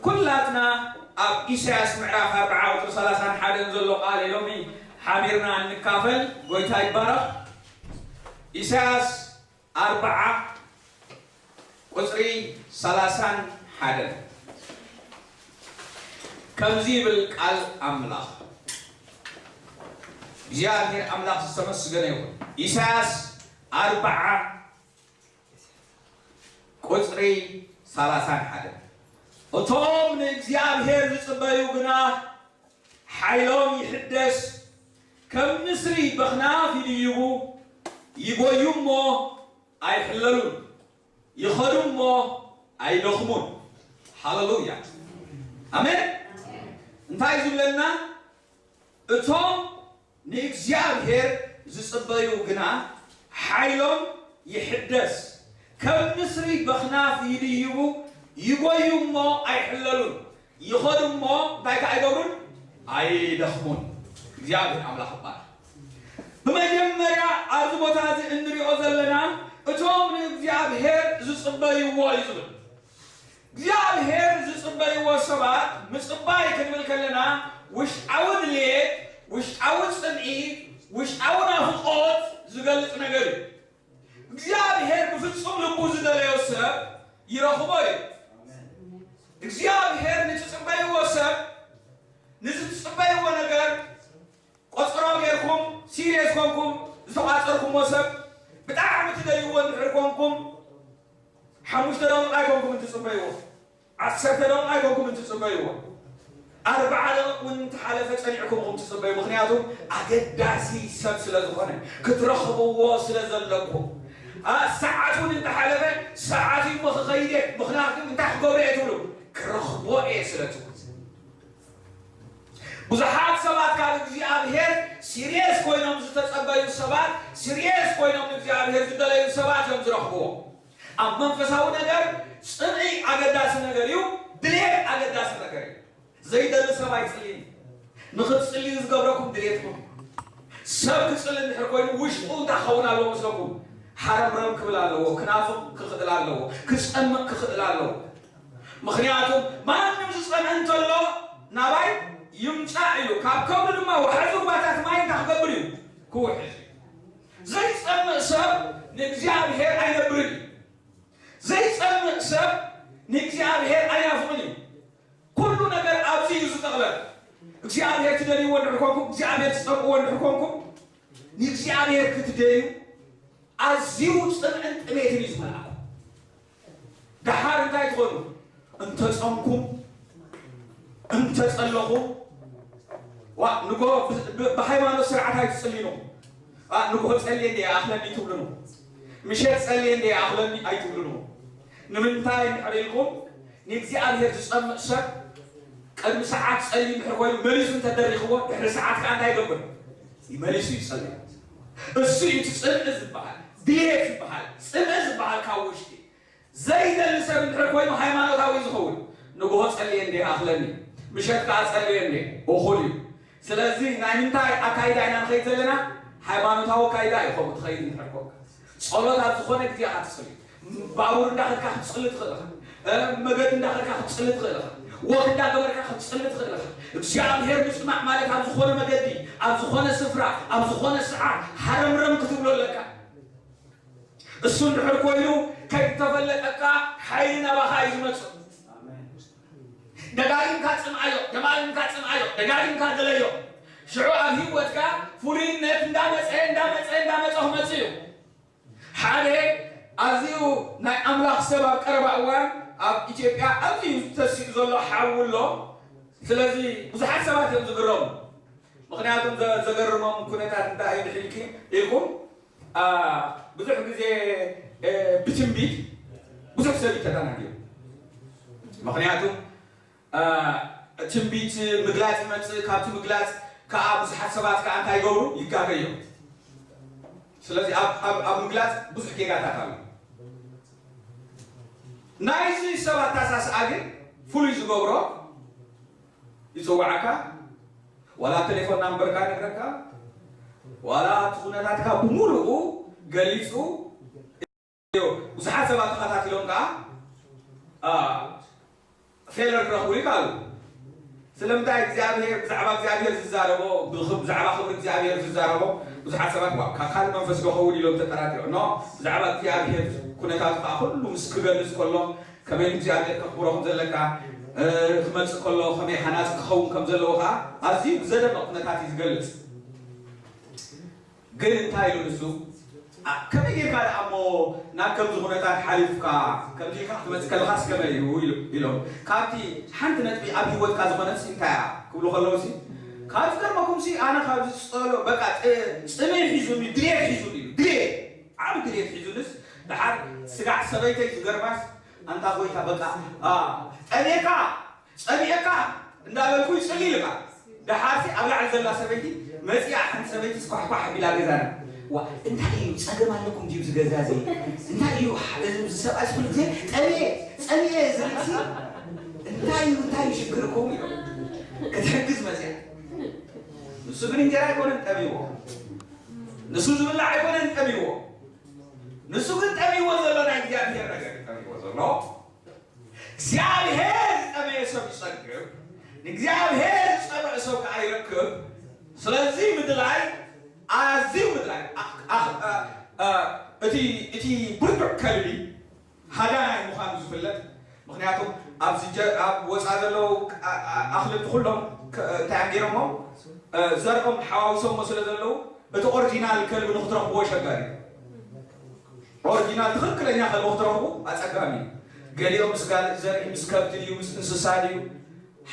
ኩላትና ኣብ ኢሳያስ ምዕራፍ ኣርብዓ ቁጽሪ ሰላሳን ሓደን ዘሎ ቃል ሎሚ ሓቢርና እንካፈል። ጎይታ ይባረኽ። ኢሳያስ ኣርብዓ ቁጽሪ ሰላሳን ሓደን ከምዚ ይብል ቃል ኣምላኽ። እግዚኣብሔር ኣምላኽ ዝተመስገነ ይኹን። ኢሳያስ ኣርብዓ ቁጽሪ ሰላሳን ሓደን፣ እቶም ንእግዚኣብሔር ዝጽበዩ ግና ሓይሎም ይሕደስ፣ ከም ንስሪ በኽናፍ ይድይቡ፣ ይጎዩ እሞ ኣይሕለሉን፣ ይኸዱ እሞ ኣይደኽሙን። ሃለሉያ፣ ኣሜን። እንታይ እዩ ዝብለና? እቶም ንእግዚኣብሔር ዝጽበዩ ግና ሓይሎም ይሕደስ፣ ከም ንስሪ በኽናፍ ይድይቡ፣ ይጎዩ እሞ ኣይሕለሉን፣ ይኸዱ እሞ እንታይ ከኣ ኣይገብሩን? ኣይደኽሙን። እግዚኣብሔር ኣምላኽ ይባረኽ። ብመጀመርያ ኣብዚ ቦታ እዚ እንሪኦ ዘለና እቶም ንእግዚኣብሔር ዝጽበይዎ እዩ ዝብል። እግዚኣብሔር ዝጽበይዎ ሰባት ምጽባይ ክንብል ከለና ውሽጣዊ ድሌት፣ ውሽጣዊ ጽምኢ፣ ውሽጣዊ ናፍቆት ዝገልጽ ነገር እዩ። እግዚኣብሔር ብፍጹም ልቡ ዝደለዮ ሰብ ይረኽቦ እዩ። እግዚኣብሔር ንትጽበይዎ ሰብ፣ ንዝትጽበይዎ ነገር ቆጸሮ ጌርኩም ሲርየስ ኮንኩም ዝተቋጸርኩሞ ሰብ ብጣዕሚ ትደልይዎ እንድሕር ኮንኩም ሓሙሽተ ደቂቕ ኣይኮንኩም እንትጽበይዎ፣ ዓሰርተ ደቂቕ ኣይኮንኩም እንትጽበይዎ፣ ኣርብዓ ደቂቕ እውን እንተሓለፈ ጸኒዕኩም ኢኹም ትጽበዩ። ምኽንያቱ ኣገዳሲ ሰብ ስለ ዝኾነ፣ ክትረኽብዎ ስለ ዘለኩም። ኣ፣ ሰዓት እውን እንተሓለፈ፣ ሰዓት እዩ እሞ ክኸይድ እየ፣ ምኽንያቱ እንታይ ክገብሮ እየ ትብሉ? ክረኽቦ እየ ስለ ትብሉ። ብዙሓት ሰባት ካብ እግዚኣብሔር ሲርየስ ኮይኖም ዝተጸበዩ ሰባት፣ ሲርየስ ኮይኖም ንእግዚኣብሔር ዝደለዩ ሰባት እዮም ዝረኽብዎ። ኣብ መንፈሳዊ ነገር ጽምኢ ኣገዳሲ ነገር እዩ፣ ድሌት ኣገዳሲ ነገር እዩ። ዘይደሊ ሰብ ኣይጽልይን። ንኽትጽልዩ ዝገብረኩም ድሌትኩም። ሰብ ክጽሊ እንድሕር ኮይኑ ውሽጡ እንታይ ክኸውን ኣለዎ መስለኩም? ሓረምረም ክብል ኣለዎ፣ ክናፍቕ ክኽእል ኣለዎ፣ ክጸምእ ክኽእል ኣለዎ። ምኽንያቱ ማንም ዝጸምእ እንተሎ ናባይ ይምጻእ ኢሉ፣ ካብ ከብዱ ድማ ወሓዚ ሩባታት ማይ እንታይ ክገብር እዩ? ክውሕዝ እዩ። ዘይጸምእ ሰብ ንእግዚኣብሔር ኣይነብርን እዩ። ዘይጸምእ ሰብ ንእግዚኣብሔር ኣይናፍቕን እዩ። ኩሉ ነገር ኣብዚ እዩ ዝጠቕለል። እግዚኣብሔር ትደልይዎ እንድሕር ኮንኩም፣ እግዚኣብሔር ትጸምእዎ እንድሕር ኮንኩም፣ ንእግዚኣብሔር ክትደልዩ ኣዝዩ ጽምእን ጥሜትን እዩ ዝመልኣኩም። ደሓር እንታይ ትኾኑ? እንተጸምኩም፣ እንተጸለኹም፣ ዋ፣ ንግሆ ብ-፣ ብ-፣ ብሃይማኖት ስርዓት ኣይትጽልዩን ኢኹም። ዋ፣ ንግሆ ጸልየ እንድየ ይኣኽለኒ ኣይትብሉን ኢኹም። ምሸት ጸልየ እንድየ ይኣኽለኒ ኣይትብሉን ኢኹም። ንምንታይ እንድሕር ኢልኩም፣ ንእግዚኣብሔር ዝጸምእ ሰብ ቅድሚ ሰዓት ጸልዩ እንድሕር ኮይኑ መሊሱ እንተደሪኽዎ፣ ድሕሪ ሰዓት ከኣ እንታይ ይገብር? ይመሊሱ ይጸልዩ። እሱ እዩ እቲ ጽምእ ዝበሃል፣ ድሌት ዝበሃል፣ ጽምእ ዝበሃል ካብ ውሽጢ። ዘይደሊ ሰብ እንድሕር ኮይኑ ሃይማኖታዊ ዝኸውን፣ ንግሆ ጸልየ እንድየ ይኣኽለኒ፣ ምሸት ከኣ ጸልየ እንድየ፣ እኹል እዩ። ስለዚ ናይ ምንታይ ኣካይዳ ኢና ንኸይድ ዘለና? ሃይማኖታዊ ኣካይዳ እዩ ከምኡ ትኸይድ እንድሕር ኮንካ። ጸሎት ኣብ ዝኾነ ግዜ ኢኻ ትጽሊ። ባቡር እንዳኸድካ ክትጽሊ ትኽእል ኢኻ። እ፣ መገዲ እንዳኸድካ ክትጽሊ ትኽእል ኢኻ። ወክ እንዳገበርካ ክትጽሊ ትኽእል ኢኻ። እግዚኣብሔር ምጽማዕ ማለት ኣብ ዝኾነ መገዲ፣ ኣብ ዝኾነ ስፍራ፣ ኣብ ዝኾነ ሰዓት ሃረምረም ክትብሎ ኣለካ። እሱ እንድሕር ኮይኑ ከይተፈለጠካ ሓይሊ ናባኻ እዩ ዝመጽእ። ደጋጊምካ ጽምኣዮ፣ ደጋጊምካ ጽምኣዮ፣ ደጋጊምካ ደለዮ። ሽዑ ኣብ ህይወትካ ፍሉይነት እንዳመጸ፣ እንዳመጸ፣ እንዳመጸ ክመጽእ እዩ። ሓደ ኣዝዩ ናይ ኣምላኽ ሰብ ኣብ ቀረባ እዋን ኣብ ኢትዮጵያ ኣዝዩ ተሲኡ ዘሎ ሓዊ ኣሎ። ስለዚ ብዙሓት ሰባት እዮም ዝግረሙ። ምኽንያቱም ዘ-፣ ዘገርሞም ኩነታት እንታይ እዩ ድሕልኪ ኢልኩም፣ ኣ፣ ብዙሕ ግዜ፣ እ፣ ብትንቢት ብዙሕ ሰብ እዩ ተደናጊሩ። ምኽንያቱም፣ እ፣ ትንቢት ምግላጽ ይመጽእ፣ ካብቲ ምግላጽ ከኣ ብዙሓት ሰባት ከኣ እንታይ ይገብሩ? ይጋገዮም። ስለዚ ኣብ፣ ኣብ፣ ኣብ ምግላጽ ብዙሕ ጌጋታት ኣሎ። ናይዚ ሰብ ኣተሳስኣ ግን ፍሉይ ዝገብሮ፣ ይጽውዓካ፣ ዋላ ቴሌፎን ናምበርካ ይነግረካ፣ ዋላ እቲ ኩነታትካ ብምሉኡ ገሊጹ። ብዙሓት ሰባት ተኸታቲሎም ከኣ፣ ኣ፣ ቴለር ክረኽቡ ይከኣሉ። ስለምንታይ እግዚኣብሔር፣ ብዛዕባ እግዚኣብሔር ዝዛረቦ፣ ብኽብ-፣ ብዛዕባ ክብሪ እግዚኣብሔር ዝዛረቦ ብዙሓት ሰባት፣ "ዋ፣ ካብ ካልእ መንፈስ ዶ ኸውን?" ኢሎም ተጠራጢሮም። ኖ፣ ብዛዕባ እግዚኣብሔር ኩነታት ከኣ ኩሉ ምስ ክገልጽ ከሎ፣ ከመይ እግዚኣብሔር ከኽብሮ ከም ዘለካ፣ እ፣ ክመጽእ ከሎ ከመይ ሃናጺ ክኸውን ከም ዘለዎ ከኣ ኣዝዩ ብዘደንቕ ኩነታት እዩ ዝገልጽ። ግን እንታይ ኢሉ ንሱ? ኣ-፣ ከመይ ጌርካ ደኣ እሞ ናብ ከምዚ ኩነታት ሓሊፍካ፣ ከምዚ ኢልካ ክትመጽእ ከለኻስ ከመይ እዩ? ኢሉ-፣ ኢሎም። ካብቲ ሓንቲ ነጥቢ ኣብ ህይወትካ ዝኾነትሲ እንታይ እያ? ክብሉ ከለውሲ፣ ካብ ዝገርመኩምሲ፣ ኣነ ካብ ዝጸሎ-፣ በቃ፣ ጽ-፣ ጽምኢ ሒዙኒ፣ ድሌት ሒዙኒ ኢሉ። ድሌት፣ ዓቢ ድሌት ሒዙንስ፣ ደሓር ስጋዕ ሰበይተይ ዝገርማስ፣ ኣንታ ጎይታ፣ በቃ፣ ኣ፣ ጠሜካ፣ ጸሚኤካ እንዳበልኩ ይጽሊ ኢልካ። ደሓርሲ ኣብ ላዕሊ ዘላ ሰበይቲ መጺኣ፣ ሓንቲ ሰበይቲ ስኳሕኳሕ ቢላ ገዛና። "ዋ፣ እንታይ እዩ? ጸገም ኣለኩም ድዩ እዚ ገዛ እዚ? እንታይ እዩ? ሕ-፣ እዚ ሰብኣይስ ኩሉ ግዜ ጸሚኤ፣ ጸሚኤ" ዝብልሲ፣ "እንታይ እዩ? እንታይ እዩ ሽግርኩም?" ኢሎም ክትሕግዝ መጺኣ። ንሱ ግን እንጀራ ኣይኮነን ጠሚዎ። ንሱ ዝብላዕ ኣይኮነን ጠሚዎ። ንሱ ግን ጠሚዎ ዘሎ ናይ እግዚኣብሔር ነገር እዩ ጠሚዎ ዘሎ። እግዚኣብሔር ዝጠመየ ሰብ ይጸግብ፣ ንእግዚኣብሔር ዝጸምእ ሰብ ከኣ ይረክብ። ስለዚ ምድላይ፣ ኣዝዩ ምድላይ፣ ኣ-፣ ኣ-፣ ኣ-፣ ኣ-፣ እቲ፣ እቲ ብርቱዕ ከልቢ ሃዳናይ ምዃኑ ዝፍለጥ። ምኽንያቱም ኣብዚ ጀ-፣ ኣብ ወጻ ዘለዉ ኣ-፣ ኣ-፣ ኣኽልብቲ ኩሎም ከ-፣ እንታይ እዮም ገይሮሞ? እ፣ ዘርኦም ሓዋውሶሞ ስለ ዘለዉ፣ እቲ ኦሪጂናል ከልቢ ንኽትረኽብዎ ኣሸጋሪ እዩ። ኦሪጂናል ትኽክለኛ ከልቢ ክትረኽቡ ኣጸጋሚ እዩ። ገሊኦም ምስ ጋል ዘርኢ፣ ምስ ከብቲ ድዩ፣ ምስ እንስሳ ድዩ፣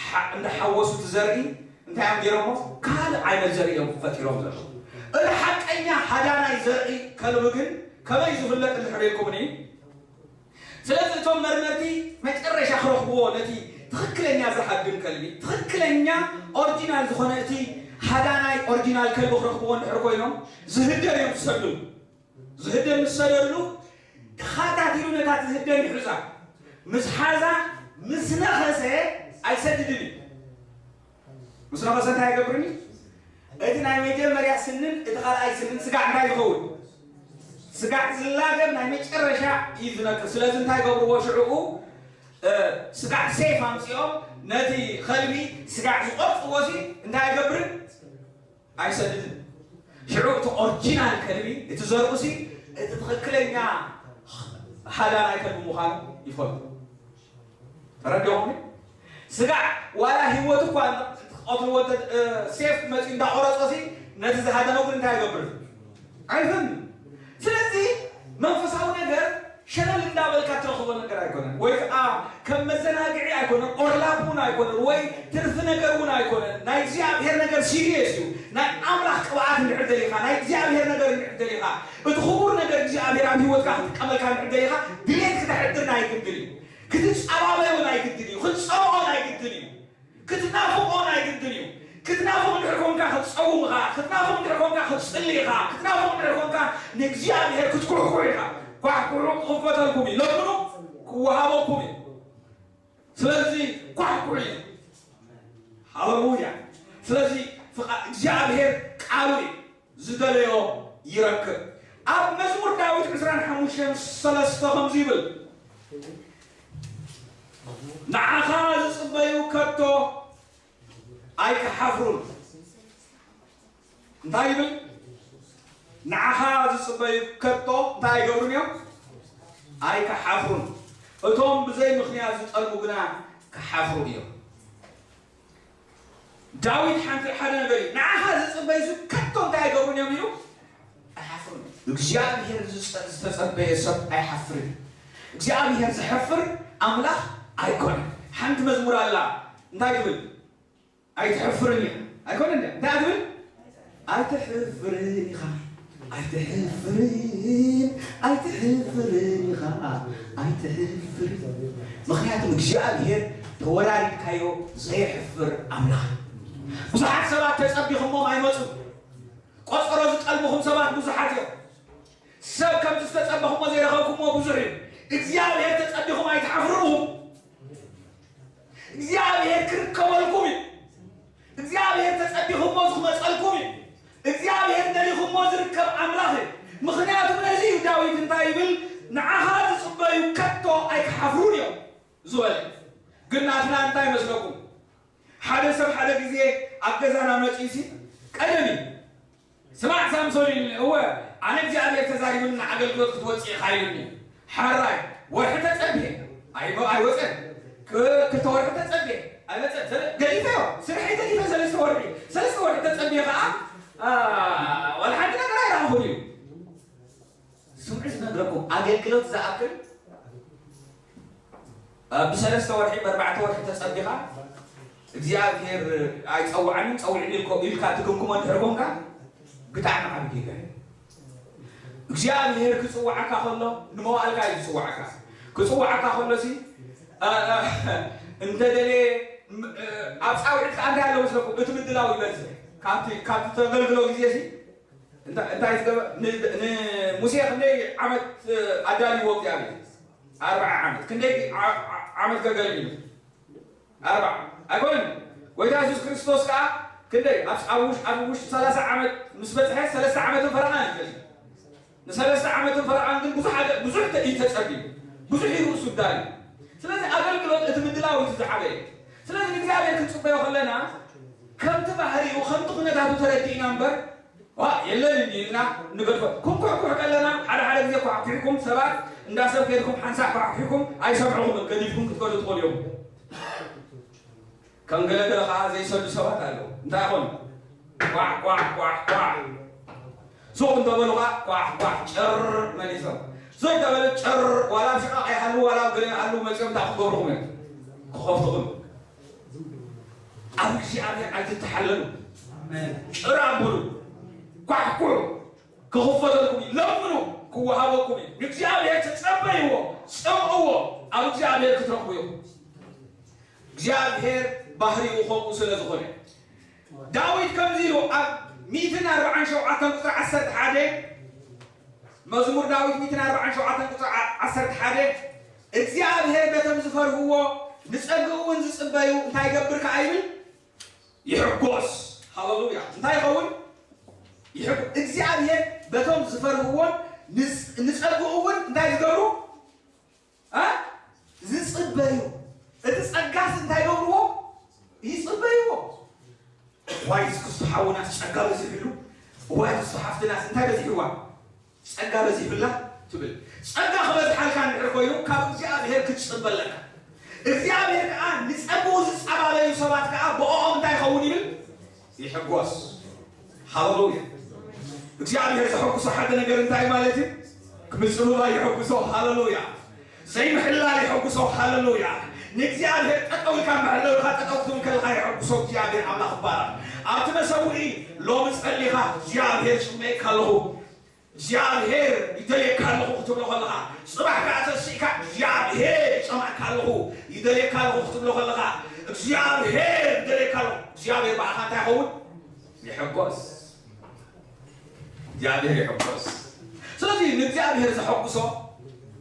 ሓ-፣ እንዳሓወሱ እቲ ዘርኢ እንታይ እዮም ገይሮሞ? ካልእ ዓይነት ዘርኢ እዮም ፈጢሮም ዘለዉ። እቲ ሓቀኛ ሃዳናይ ዘርኢ ከልቢ ግን ከመይ ዝፍለጥ እንድሕር ኢልኩምኒ? ስለዚ እቶም መርመርቲ መጨረሻ ክረኽብዎ ነቲ ትኽክለኛ ዝሃድን ከልቢ፣ ትኽክለኛ ኦሪጂናል ዝኾነ እቲ ሃዳናይ ኦሪጂናል ከልቢ ክረኽብዎ እንድሕር ኮይኖም፣ ዝህደን እዮም ዝሰዱ። ዝህደን ምስ ሰደሉ፣ ተኻታቲሉ ነታ ትህደን ይሕዛ። ምስ ሓዛ፣ ምስ ነኸሰ ኣይሰድድን እዩ። ምስ ነኸሰ እንታይ ይገብርኒ? እቲ ናይ መጀመርያ ስንን እቲ ካልኣይ ስንን ስጋዕ እንታይ ዝኸውን? ስጋዕ ዝላገብ ናይ መጨረሻ እዩ ዝነቅል። ስለዚ እንታይ ገብርዎ ሽዑኡ? እ፣ ስጋዕ ሴፍ ኣምጺኦም ነቲ ከልቢ ስጋዕ ዝቆርጽዎ ሲ እንታይ ኣይገብርን? ኣይሰድድን። ሽዑ እቲ ኦሪጂናል ከልቢ፣ እቲ ዘርኡሲ፣ እቲ ትኽክለኛ ሃዳናይ ከልቢ ምዃኑ ይፈልጡ። ተረዲኦኹም? ስጋዕ ዋላ ህይወቱ እኳ ትቐትልዎ እንተ-፣ እ፣ ሴፍ መፂኡ እንዳቆረጾሲ፣ ነቲ ዝሃደኖ ግን እንታይ ይገብር? ኣይፍን። ስለዚ መንፈሳዊ ነገር ሸለል እንዳበልካ ትረኽቦ ነገር ኣይኮነን፣ ወይ ከዓ ከም መዘናግዒ ኣይኮነን፣ ኦርላፕ እውን ኣይኮነን፣ ወይ ትርፊ ነገር እውን ኣይኮነን። ናይ እግዚኣብሔር ነገር ሲሪየስ እዩ። ናይ ኣምላኽ ቅብኣት እንድሕር ደሊኻ፣ ናይ እግዚኣብሔር ነገር እንድሕር ደሊኻ፣ እቲ ክቡር ነገር እግዚኣብሔር ኣብ ህይወትካ ክትጥቀመልካ እንድሕር ደሊኻ፣ ድሌት ክተሕድር ናይ ግድን እዩ። ክትጸባበዮ ናይ ግድን እዩ። ክትጸብኦ ናይ ግድን እዩ። ክትናፍቆ ናይ ግድን እዩ። ክትናፍቕ እንድሕር ኮንካ ክትጸውም ኢኻ። ክትናፍቕ እንድሕር ኮንካ ክትጽሊ ኢኻ። ክትናፍቕ እንድሕር ኮንካ ንእግዚኣብሔር ክትኩሕኩሕ ኢኻ። ኳሕኩሑ ክኽፈተልኩም እዩ። ለምኑ ክወሃበኩም እዩ። ስለዚ ኳሕኩሑ እዩ። ሃሌሉያ። ስለዚ ፍቓ-፣ እግዚኣብሔር ቃሉ እዩ። ዝደለዮ ይረክብ። ኣብ መዝሙር ዳዊት ዕስራን ሓሙሽተን ሰለስተ ከምዚ ይብል፣ "ንዓኻ ዝጽበዩ ከቶ ኣይክሓፍሩን።" እንታይ ይብል? "ንዓኻ ዝጽበዩ ከቶ እንታይ ኣይገብሩን እዮም? ኣይክሓፍሩን። እቶም ብዘይ ምኽንያት ዝጠልሙ ግና ክሓፍሩ እዮም።" ዳዊት ሓንቲ ሓደ ነገር እዩ። "ንዓኻ ዝጽበዩ ከቶ እንታይ ኣይገብሩን እዮም?" ኢሉ ኣይሓፍሩን። እግዚኣብሔር ዝጸ-፣ ዝተጸበየ ሰብ ኣይሓፍርን። እግዚኣብሔር ዘሕፍር ኣምላኽ ኣይኮነን። ሓንቲ መዝሙር ኣላ። እንታይ ትብል? "ኣይትሕፍርን ኢኻ።" ኣይኮነን እንድያ? እንታይ ትብል? "ኣይትሕፍርን ኢኻ፣ ኣይትሕፍርን፣ ኣይትሕፍርን ኢኻ፣ ኣይትሕፍርን።" ምኽንያቱም እግዚኣብሔር ተወራሪድካዮ ዘየሕፍር ኣምላኽ። ብዙሓት ሰባት ተጸቢኹሞም ኣይመጹን። ቆጸሮ ዝጠልምኹም ሰባት ብዙሓት እዮም። ሰብ ከምቲ ዝተጸበኹሞ ዘይረኸብኩሞ ብዙሕ እዩ። እግዚኣብሔር ተጸቢኹም ኣይትሓፍሩ ኢኹም። እግዚኣብሔር ክርከበልኩም እዩ። እግዚኣብሔር ተጸቢኹሞ ዝመጸልኩም እዩ። እግዚኣብሔር ደሊኹሞ ዝርከብ ኣምላኽ እዩ። ምኽንያቱ ነዚ እዩ ዳዊት እንታይ ይብል? "ንዓኻ ዝጽበዩ ከቶ ኣይክሓፍሩን እዮም" ዝበለ። ግን ናትና እንታይ ይመስለኩም? ሓደ ሰብ ሓደ ግዜ ኣብ ገዛና መጺኡሲ ቀደም እዩ። ስማዕ ሳምሶን ኢሉኒ፣ እወ ኣነ እግዚኣብሔር ተዛሪቡኒ ንኣገልግሎት ክትወጽእ ኢኻ ኢሉኒ። ሓራይ ወርሒ ተጸብየ ኣይወ- ኣይወጸን። ክ- ክልተ ወርሒ ተጸብየ ኣይወጸን። ሰለ- ገዲፈዮ፣ ስርሐይ ገዲፈ ሰለስተ ወርሒ ሰለስተ ወርሒ ተጸብየ ከዓ አ፣ ዋላ ሓንቲ ነገር ኣይረኣኹን እዩ። ስምዑ ዝነግረኩም ኣገልግሎት ዝኣክል ብሰለስተ ወርሒ ብኣርባዕተ ወርሒ ተጸቢኻ እግዚኣብሔር ኣይጸውዓንን ጸውዕኒ ኢልኮ ኢልካ ትግምግሞ እንድሕር ኮንካ ብጣዕሚ ዓቢ ጌጋ እዩ። እግዚኣብሔር ክጽውዓካ ከሎ ንመዋእልካ እዩ ዝጽውዓካ። ክጽውዓካ ከሎ ሲ እንተደልየ ኣብ ጻውዒት ከኣ እንታይ ኣሎ መስለኩም እቲ ምድላው ይበዝሕ ካብቲ ተገልግሎ ግዜ ሲ እንታይ ዝገበ ንሙሴ ክንደይ ዓመት ኣዳልዎ እግዚኣብሔር ኣርብዓ ዓመት ክንደይ ዓመት ከገልግሉ ኣርብዓ ኣይኮነን ጎይታ የሱስ ክርስቶስ ከዓ ክንደይ ኣብ ውሽጢ ሰላሳ ዓመት ምስ በፅሐ ሰለስተ ዓመትን ፈረቓን እዩ ንሰለስተ ዓመትን ፈረቓን ግን ብዙሕ እዩ ተፀቢዩ ብዙሕ እዩ ርእሱ ዳልዩ ስለዚ ኣገልግሎት እቲ ምድላው እዩ ዝዓበየ ስለዚ ንእግዚኣብሔር ክንፅበዮ ከለና ከምቲ ባህሪኡ ከምቲ ኩነታቱ ተረዲእና እምበር ዋ የለን እንዲ ኢልና ንገድፎ። ክንኩሕኩሕ ከለና ሓደ ሓደ ግዜ ኳሕኩሕኩም ሰባት እንዳ ሰብ ከይድኩም ሓንሳእ ኳሕኩሕኩም ኣይሰምዑኹምን ገዲፍኩም ክትከዱ ትኽእሉ እዮም። ከም ገለገለ ከዓ ዘይሰዱ ሰባት ኣለዉ። እንታይ ኾኑ? ኳሕ ኳሕ ኳሕ ኳሕ ሱቕ እንተበሉ ከዓ ኳሕ ኳሕ ጭር መሊሶም ሱቕ እንተበሉ ጭር ዋላ ኣብ ሽቓቕ ይሃሉ ዋላ ኣብ ገለ ይሃሉ መፂኦም እንታይ ክገብሩኹም እዮም? ክኸፍቱኹም። ኣብ እግዚኣብሔር ኣይትተሓለሉ። ጭር ኣብሉ፣ ኳሕኩሑ፣ ክኽፈተልኩም እዩ። ለምኑ፣ ክወሃበኩም እዩ። ንእግዚኣብሔር ተጸበይዎ፣ ጽምእዎ፣ ኣብ እግዚኣብሔር ክትረኽቡ ኢኹም። እግዚኣብሔር ባህሪኡ ከምኡ ስለ ዝኾነ ዳዊት ከምዚ ኢሉ ኣብ ሚእትን ኣርብዓን ሸውዓተን ቁፅሪ ዓሰርተ ሓደ መዝሙር ዳዊት ሚእትን ኣርብዓን ሸውዓተን ቁፅሪ ዓሰርተ ሓደ እግዚኣብሔር በቶም ዝፈርህዎ ንጸግኡ እውን ዝጽበዩ እንታይ ይገብር ከኣ ይብል ይሕጎስ ሃሌሉያ እንታይ ይኸውን እግዚኣብሔር በቶም ዝፈርህዎን ንጸግኡ እውን እንታይ ዝገብሩ ዝፅበዩ እቲ ፀጋስ እንታይ ገብርዎ ይፅበይዎ ዋይ ዝክስቶ ሓውናስ ፀጋ በዚሕሉ ዋይ ዝክስቶ ሓፍትናስ እንታይ በዚሕዋ ፀጋ በዚሕላ ትብል ፀጋ ክበዝሓልካ እንድሕር ኮይኑ ካብ እግዚኣብሔር ክትፅበ ኣለካ እግዚኣብሔር ከዓ ንፀግኡ ዝፀባበዩ ሰባት ከዓ ብኦም እንታይ ይኸውን ይብል ይሕጎስ ሃሌሉያ እግዚኣብሔር ዘሐጉሶ ሓደ ነገር እንታይ ማለት እዩ ምፅብባይ ይሐጉሶ ሃሌሉያ ዘይምሕላል ይሐጉሶ ሃሌሉያ ንእግዚኣብሔር ጠጠው ኢልካ መሐለውካ ጠጠው ክትብል ከለካ ይሐጉሶ እግዚኣብሔር ኣምላኽ ይባረክ ኣብቲ መሰውኢ ሎሚ ጸሊኻ እግዚኣብሔር ይጽመየካ ኣለኹ እግዚኣብሔር ይደልየካ ኣለኹ ክትብሎ ከለኻ ጽባሕ ከዓ ተሲእካ እግዚኣብሔር ይጸማእካ ኣለኹ ይደልየካ ኣለኹ ክትብሎ ከለኻ እግዚኣብሔር ይደልየካ ኣለኹ እግዚኣብሔር ብኣኻ እንታይ ይኸውን ይሕጎስ እግዚኣብሔር ይሕጎስ ስለዚ ንእግዚኣብሔር ዘሐጉሶ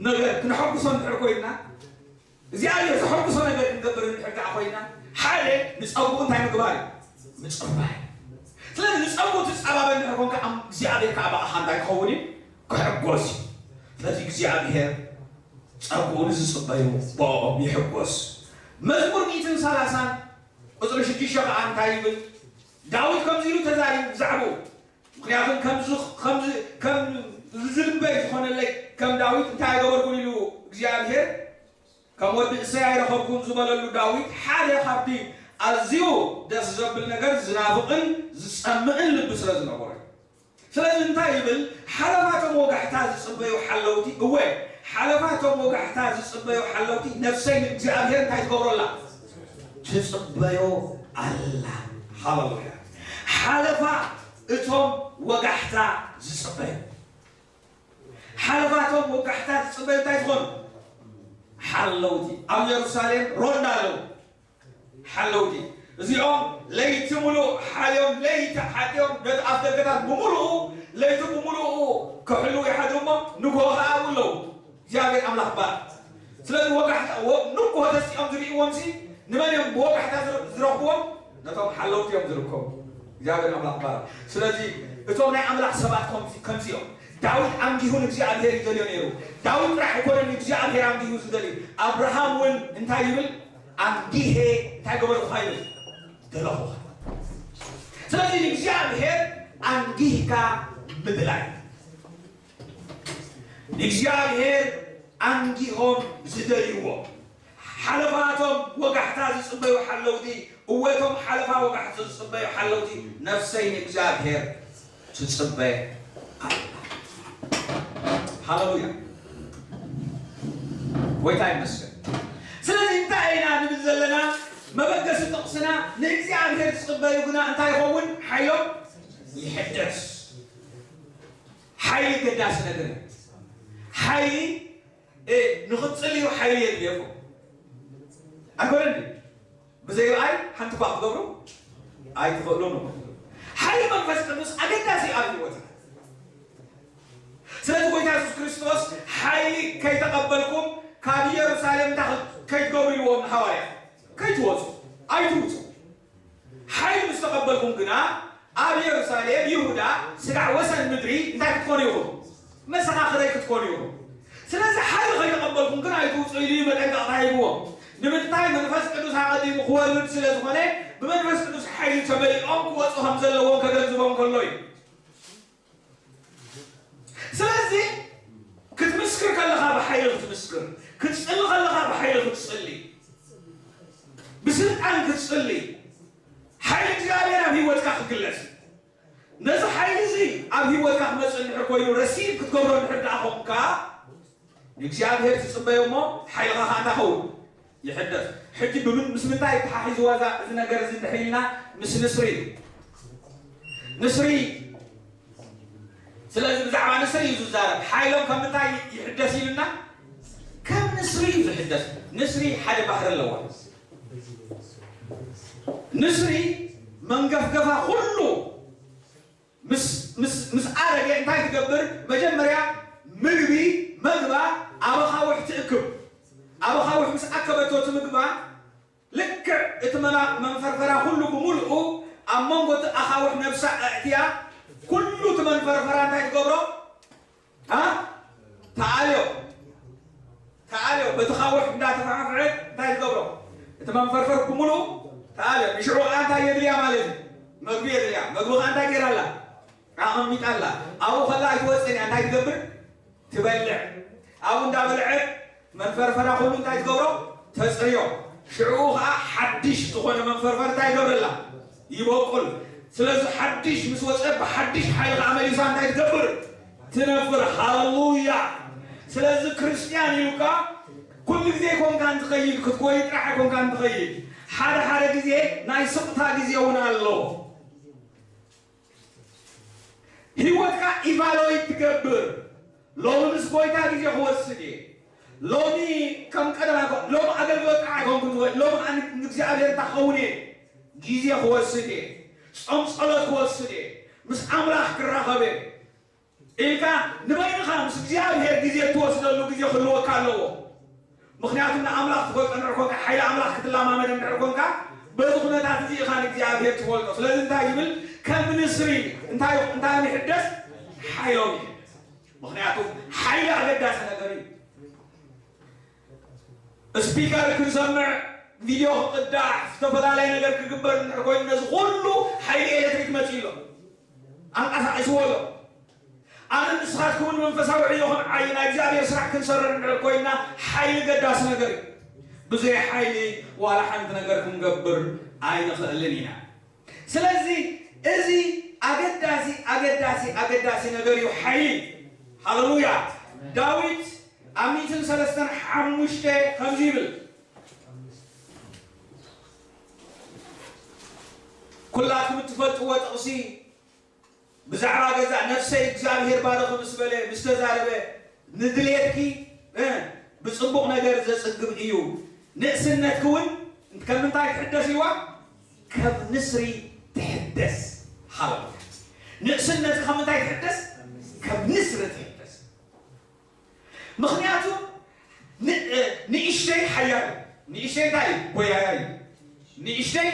ነገር ክነሐጉሶ እንድሕር ኮይንና እግዚኣብሔር ዘሐጉሶ ነገር ክንገብር እንድሕር ደኣ ኮይና ሓደ ንፀጉኡ እንታይ ምግባር እዩ ምፅባይ ስለዚ ንፀጉኡ ትፀባበ እንድሕር ኮንካ እግዚኣብሔር ከዓ ብኣኻ እንታይ ክኸውን እዩ ክሕጎስ እዩ ስለዚ እግዚኣብሔር ፀጉኡ ንዝፅበዩ ብኦም ይሕጎስ መዝሙር ሚእትን ሰላሳን ቁፅሪ ሽዱሽተ ከዓ እንታይ ይብል ዳዊት ከምዚ ኢሉ ተዛሪቡ ብዛዕባኡ ምክንያቱ ከም ዝልበይ ዝኾነለይ ከም ዳዊት እንታይ ኣይገበርኩን ኢሉ እግዚኣብሔር ከም ወዲ እሰይ ኣይረኸብኩን ዝበለሉ ዳዊት ሓደ ካብቲ ኣዝዩ ደስ ዘብል ነገር ዝናፍቕን ዝጸምእን ልቢ ስለ ዝነበሮ እዩ። ስለዚ እንታይ ይብል? ሓለፋቶም ወጋሕታ ዝጽበዩ ሓለውቲ፣ እወ፣ ሓለፋቶም ወጋሕታ ዝጽበዩ ሓለውቲ ነፍሰይ ንእግዚኣብሔር እንታይ ትገብሮ ኣላ? ትጽበዮ ኣላ። ሃለሉያ። ሓለፋ እቶም ወጋሕታ ዝጽበዩ። ሓለፋቶም ወጋሕታ ዝጽበዩ እንታይ ዝኾኑ? ሓለውቲ። ኣብ ኢየሩሳሌም ሮንዳ ኣለዉ። ሓለውቲ እዚኦም ለይቲ ሙሉእ ሓልዮም ለይቲ ሓልዮም ነቲ ኣፍ ደገታት ብምሉኡ ለይቲ ብምሉኡ ክሕልዉ ይሓድሩ እሞ ንግሆ ከዓ ኣብኡ ኣለዉ እግዚኣብሔር ኣምላኽ ባር ስለዚ ወጋሕታ ንግሆ ተሲኦም ዝርእዎም ሲ ንመን እዮም ብወጋሕታ ዝረኽብዎም ነቶም ሓለውቲ እዮም ዝርከቡ እግዚኣብሔር ኣምላኽ ባር ስለዚ እቶም ናይ ኣምላኽ ሰባት ከምዚ እዮም ዳዊት ኣንጊሁ ንእግዚኣብሔር ይደልዮ ነይሩ ዳዊት ጥራሕ ኣይኮነን ንእግዚኣብሔር ኣንጊሁ ዝደልዩ ኣብርሃም እውን እንታይ ይብል ኣንጊሄ እንታይ ገበርኩኻ ኢሉ ደለኹኻ። ስለዚ ንእግዚኣብሔር ኣንጊህካ ምድላይ፣ ንእግዚኣብሔር ኣንጊሆም ዝደልይዎ፣ ሓለፋቶም ወጋሕታ ዝጽበዩ ሓለውቲ፣ እወቶም ሓለፋ ወጋሕታ ዝጽበዩ ሓለውቲ፣ ነፍሰይ ንእግዚኣብሔር ትጽበ ኣላ። ሃለሉያ፣ ጎይታ ይመስገን። ስለዚ እንታይ ኢና ንብል ዘለና? መበገሲ ጥቕስና ንእግዚኣብሔር ዝጽበዩ ግና እንታይ ይኸውን? ሓይሎም ይሕደስ። ሓይሊ ገዳሲ ነገር እዩ። ሓይሊ ንኽትጽልዩ ሓይሊ የድልየኩም ኣይኮነን። ብዘይ ረኣይ ሓንቲ እኳ ክትገብሩ ኣይትኽእሉን። ሓይሊ መንፈስ ቅዱስ ኣገዳሲ ኣብ ህይወትና። ስለዚ ጎይታ የሱስ ክርስቶስ ሓይሊ ከይተቐበልኩም ካብ ኢየሩሳሌም እንታይ ከይትገብሩ ኢልዎም ንሃዋርያ፣ ከይትወፁ፣ ኣይትውፁ። ሓይሊ ምስ ተቐበልኩም ግና ኣብ ኢየሩሳሌም፣ ይሁዳ፣ ስጋዕ ወሰን ምድሪ እንታይ ክትኮኑ ኢኹም? መሰኻኽረይ ክትኮኑ ኢኹም። ስለዚ ሓይሊ ከይተቐበልኩም ግን ኣይትውፁ ኢሉ እዩ መጠንቀቕታ ሂብዎም። ንምንታይ? መንፈስ ቅዱስ ኣቐዲሙ ክወርድ ስለ ዝኾነ፣ ብመንፈስ ቅዱስ ሓይሊ ተመሊኦም ክወፁ ከም ዘለዎም ከገንዝቦም ከሎ እዩ። ስለዚ ክትምስክር ከለኻ ብሓይሊ ክትምስክር፣ ክትፅሊ ከለኻ ብሓይሊ ክትፅሊ፣ ብስልጣን ክትፅሊ፣ ሓይሊ እግዚኣብሔር ኣብ ህይወትካ ክግለጽ። ነዚ ሓይሊ እዚ ኣብ ህይወትካ ክመጽእ እንድሕር ኮይኑ ረሲብ ክትገብሮ እንድሕር ደኣ ኾንካ ንእግዚኣብሔር ትጽበዮ እሞ ሓይልኻ ኸኣ እንታይ ኸውን? ይሕደስ። ሕጂ ብምን ምስ ምንታይ ተሓሒዝዋ እዛ እዚ ነገር እዚ እንድሕር ኢልና ምስ ንስሪ ንስሪ ስለዚ ብዛዕባ ንስሪ እዩ ዝዛረብ። ሓይሎም ከም ምንታይ ይሕደስ ኢሉና? ከም ንስሪ እዩ ዝሕደስ። ንስሪ ሓደ ባህሪ ኣለዋ። ንስሪ መንገፍገፋ ኩሉ ምስ ምስ ምስ ኣረገ እንታይ ትገብር? መጀመርያ ምግቢ መግባ ኣብ ኣኻውሕ ትእክብ። ኣብ ኣኻውሕ ምስ ኣከበቶ እቲ ምግባ ልክዕ እቲ መና መንፈርፈራ ኩሉ ብምልኡ ኣብ መንጎ እቲ ኣኻውሕ ነብሳ ኣእትያ ኩሉ እቲ መንፈርፈራ እንታይ ትገብሮ? ኣ ተኣልዮ ተኣልዮ በቲ ኻውሕ እንዳተፋሕፍሐት እንታይ ትገብሮ? እቲ መንፈርፈር ብምሉ ተኣልዮ። ንሽዑ ከዓ እንታይ የድልያ ማለት እዩ? መግቢ የድልያ። መግቢ ከዓ እንታይ ገይራላ? ኣቐሚጣላ። ኣብኡ ከላ ኣይትወፅን እያ። እንታይ ትገብር? ትበልዕ። ኣብኡ እንዳበልዐት መንፈርፈራ ኩሉ እንታይ ትገብሮ? ተፅርዮ። ሽዑ ከዓ ሓድሽ ዝኾነ መንፈርፈር እንታይ ይገብረላ? ይበቁል። ስለዚ ሓድሽ ምስ ወፀ ብሓድሽ ሓይሊ ከዓ መሊሳ እንታይ ትገብር? ትነፍር። ሃለሉያ። ስለዚ ክርስትያን ኢልካ ኩሉ ግዜ ኮንካ እንትኸይድ ክትጎይ ጥራሕ ኮንካ እንትኸይድ ሓደ ሓደ ግዜ ናይ ስቕታ ግዜ እውን ኣሎ። ህይወትካ ኢቫሉዌት ትገብር። ሎሚ ምስ ጎይታ ግዜ ክወስድ እየ። ሎሚ ከም ቀደም ኣይኮን። ሎሚ ኣገልግሎት ጥራሕ ኣይኮንኩ ዝወ ሎሚ ኣነ ንእግዚኣብሔር እንታይ ክኸውን እየ? ግዜ ክወስድ እየ። ጾም ጸሎት ክወስድ እየ። ምስ ኣምላኽ ክራኸብ እየ ኢልካ ንበይንኻ ምስ እግዚኣብሔር ግዜ እትወስደሉ ግዜ ክህልወካ ኣለዎ። ምኽንያቱ ንኣምላኽ ትፈልጦ እንድሕር ኮንካ፣ ሓይሊ ኣምላኽ ክትለማመድ እንድሕር ኮንካ፣ በዚ ኩነታት እዚ ኢኻ ንእግዚኣብሔር ትፈልጦ። ስለዚ እንታይ ይብል? ከም ንስሪ እንታይ እንታይ ይሕደስ? ሓይሎም ይሕደስ። ምኽንያቱ ሓይሊ ኣገዳሲ ነገር እዩ። ስፒከር ክንሰምዕ፣ ቪድዮ ክቕዳሕ፣ ዝተፈላለየ ነገር ክግበር እንድሕር ኮይኑ ነዚ ኩሉ ሓይሊ ኤሌክትሪክ መፂኡ ኣሎ፣ ኣንቀሳቒስዎ ኣሎ። ኣነ ንስኻትኩምን መንፈሳዊ ዕዮ ክንዓይ ናይ እግዚኣብሔር ስራሕ ክንሰርሕ እንድሕር ኮይንና ሓይሊ ገዳሲ ነገር እዩ። ብዘይ ሓይሊ ዋላ ሓንቲ ነገር ክንገብር ኣይንኽእልን ኢና። ስለዚ እዚ ኣገዳሲ ኣገዳሲ ኣገዳሲ ነገር እዩ ሓይሊ። ሃለሉያ። ዳዊት ኣብ ሚእትን ሰለስተን ሓሙሽተ ከምዚ ይብል፣ ኩላትኩም እትፈልጥዎ ጥቕሲ ብዛዕባ ገዛእ ነፍሰይ እግዚኣብሔር ባርኺ ምስ በለ ምስ ተዛረበ ንድሌትኪ ብፅቡቕ ነገር ዘፅግብ እዩ፣ ንእስነትኪ እውን ከም ምንታይ ትሕደስ ኢልዋ? ከም ንስሪ ትሕደስ። ሃለሉያ። ንእስነትኪ ከም ምንታይ ትሕደስ? ከም ንስሪ ትሕደስ። ምኽንያቱ ንእሽተይ ሓያል እዩ። ንእሽተይ እንታይ እዩ? ጎያያ እዩ። ንእሽተይ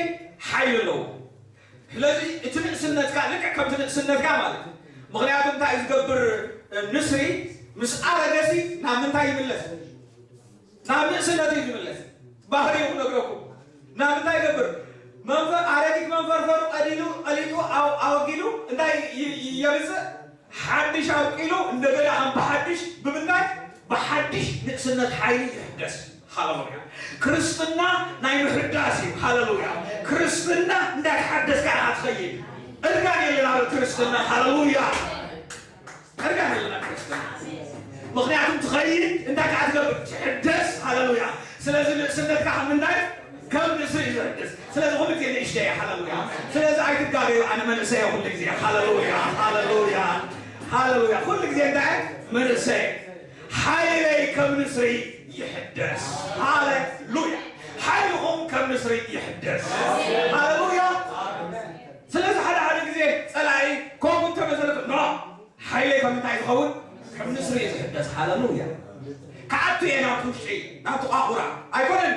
ሓይሊ ኣለዎ። ስለዚ እቲ ንእስነትካ ልክዕ ከምቲ ንእስነትካ ማለት እዩ። ምኽንያቱ እንታይ እዩ ዝገብር? ንስሪ ምስ ኣረገሲ ናብ ምንታይ ይምለስ? ናብ ንእስነቱ እዩ ዝምለስ። ባህሪኡ ክነግረኩም። ናብ እንታይ ይገብር? መንፈ-፣ ኣረጊት መንፈርፈሩ ቀዲሉ፣ ቀሊጡ፣ ኣው-፣ ኣወጊዱ እንታይ ይ-፣ ይ-፣ የምጽእ? ሓድሽ ኣብቂሉ፣ እንደገና ከም ብሓድሽ ብምንታይ? ብሓድሽ ንእስነት ሓይሊ ይሕደስ። ሃሌሉያ። ክርስትና ናይ ምሕዳስ እዩ። ሃሌሉያ። ክርስትና እንዳተሓደስካ ኢኻ ትኸይድ። እርጋን የለን ኣብ ክርስትና። ሃሌሉያ። እርጋን የለን ኣብ ክርስትና። ምኽንያቱም ትኸይድ፣ እንታይ ከዓ ትገብር? ትሕደስ። ሃሌሉያ። ስለዚ ንእስነትካ ከም ምንታይ? ከም ንስሪ እዩ ዝሕደስ። ስለዚ ኩሉ ግዜ ንእሽተይ እየ። ሃሌሉያ። ስለዚ ኣይትጋገዩ፣ ኣነ መንእሰይ እየ ኩሉ ግዜ። ሃሌሉያ፣ ሃሌሉያ፣ ሃሌሉያ። ኩሉ ግዜ እንታይ? መንእሰይ። ሓይለይ ከም ንስሪ ይሕደስ። ሃሌሉያ። ሓይልኹም ከም ንስሪ ይሕደስ። ሃሌሉያ። ስለዚ ሓደ ሓደ ግዜ ጸላኢ ከምኡ እንተመሰለኩም፣ ኖ፣ ሓይለይ ከም እንታይ ዝኸውን? ከም ንስሪ እዩ ዝሕደስ። ሃሌሉያ። ክኣቱ እየ ናብቲ ውሽጢ፣ ናብቲ ቋቑራ። ኣይኮነን?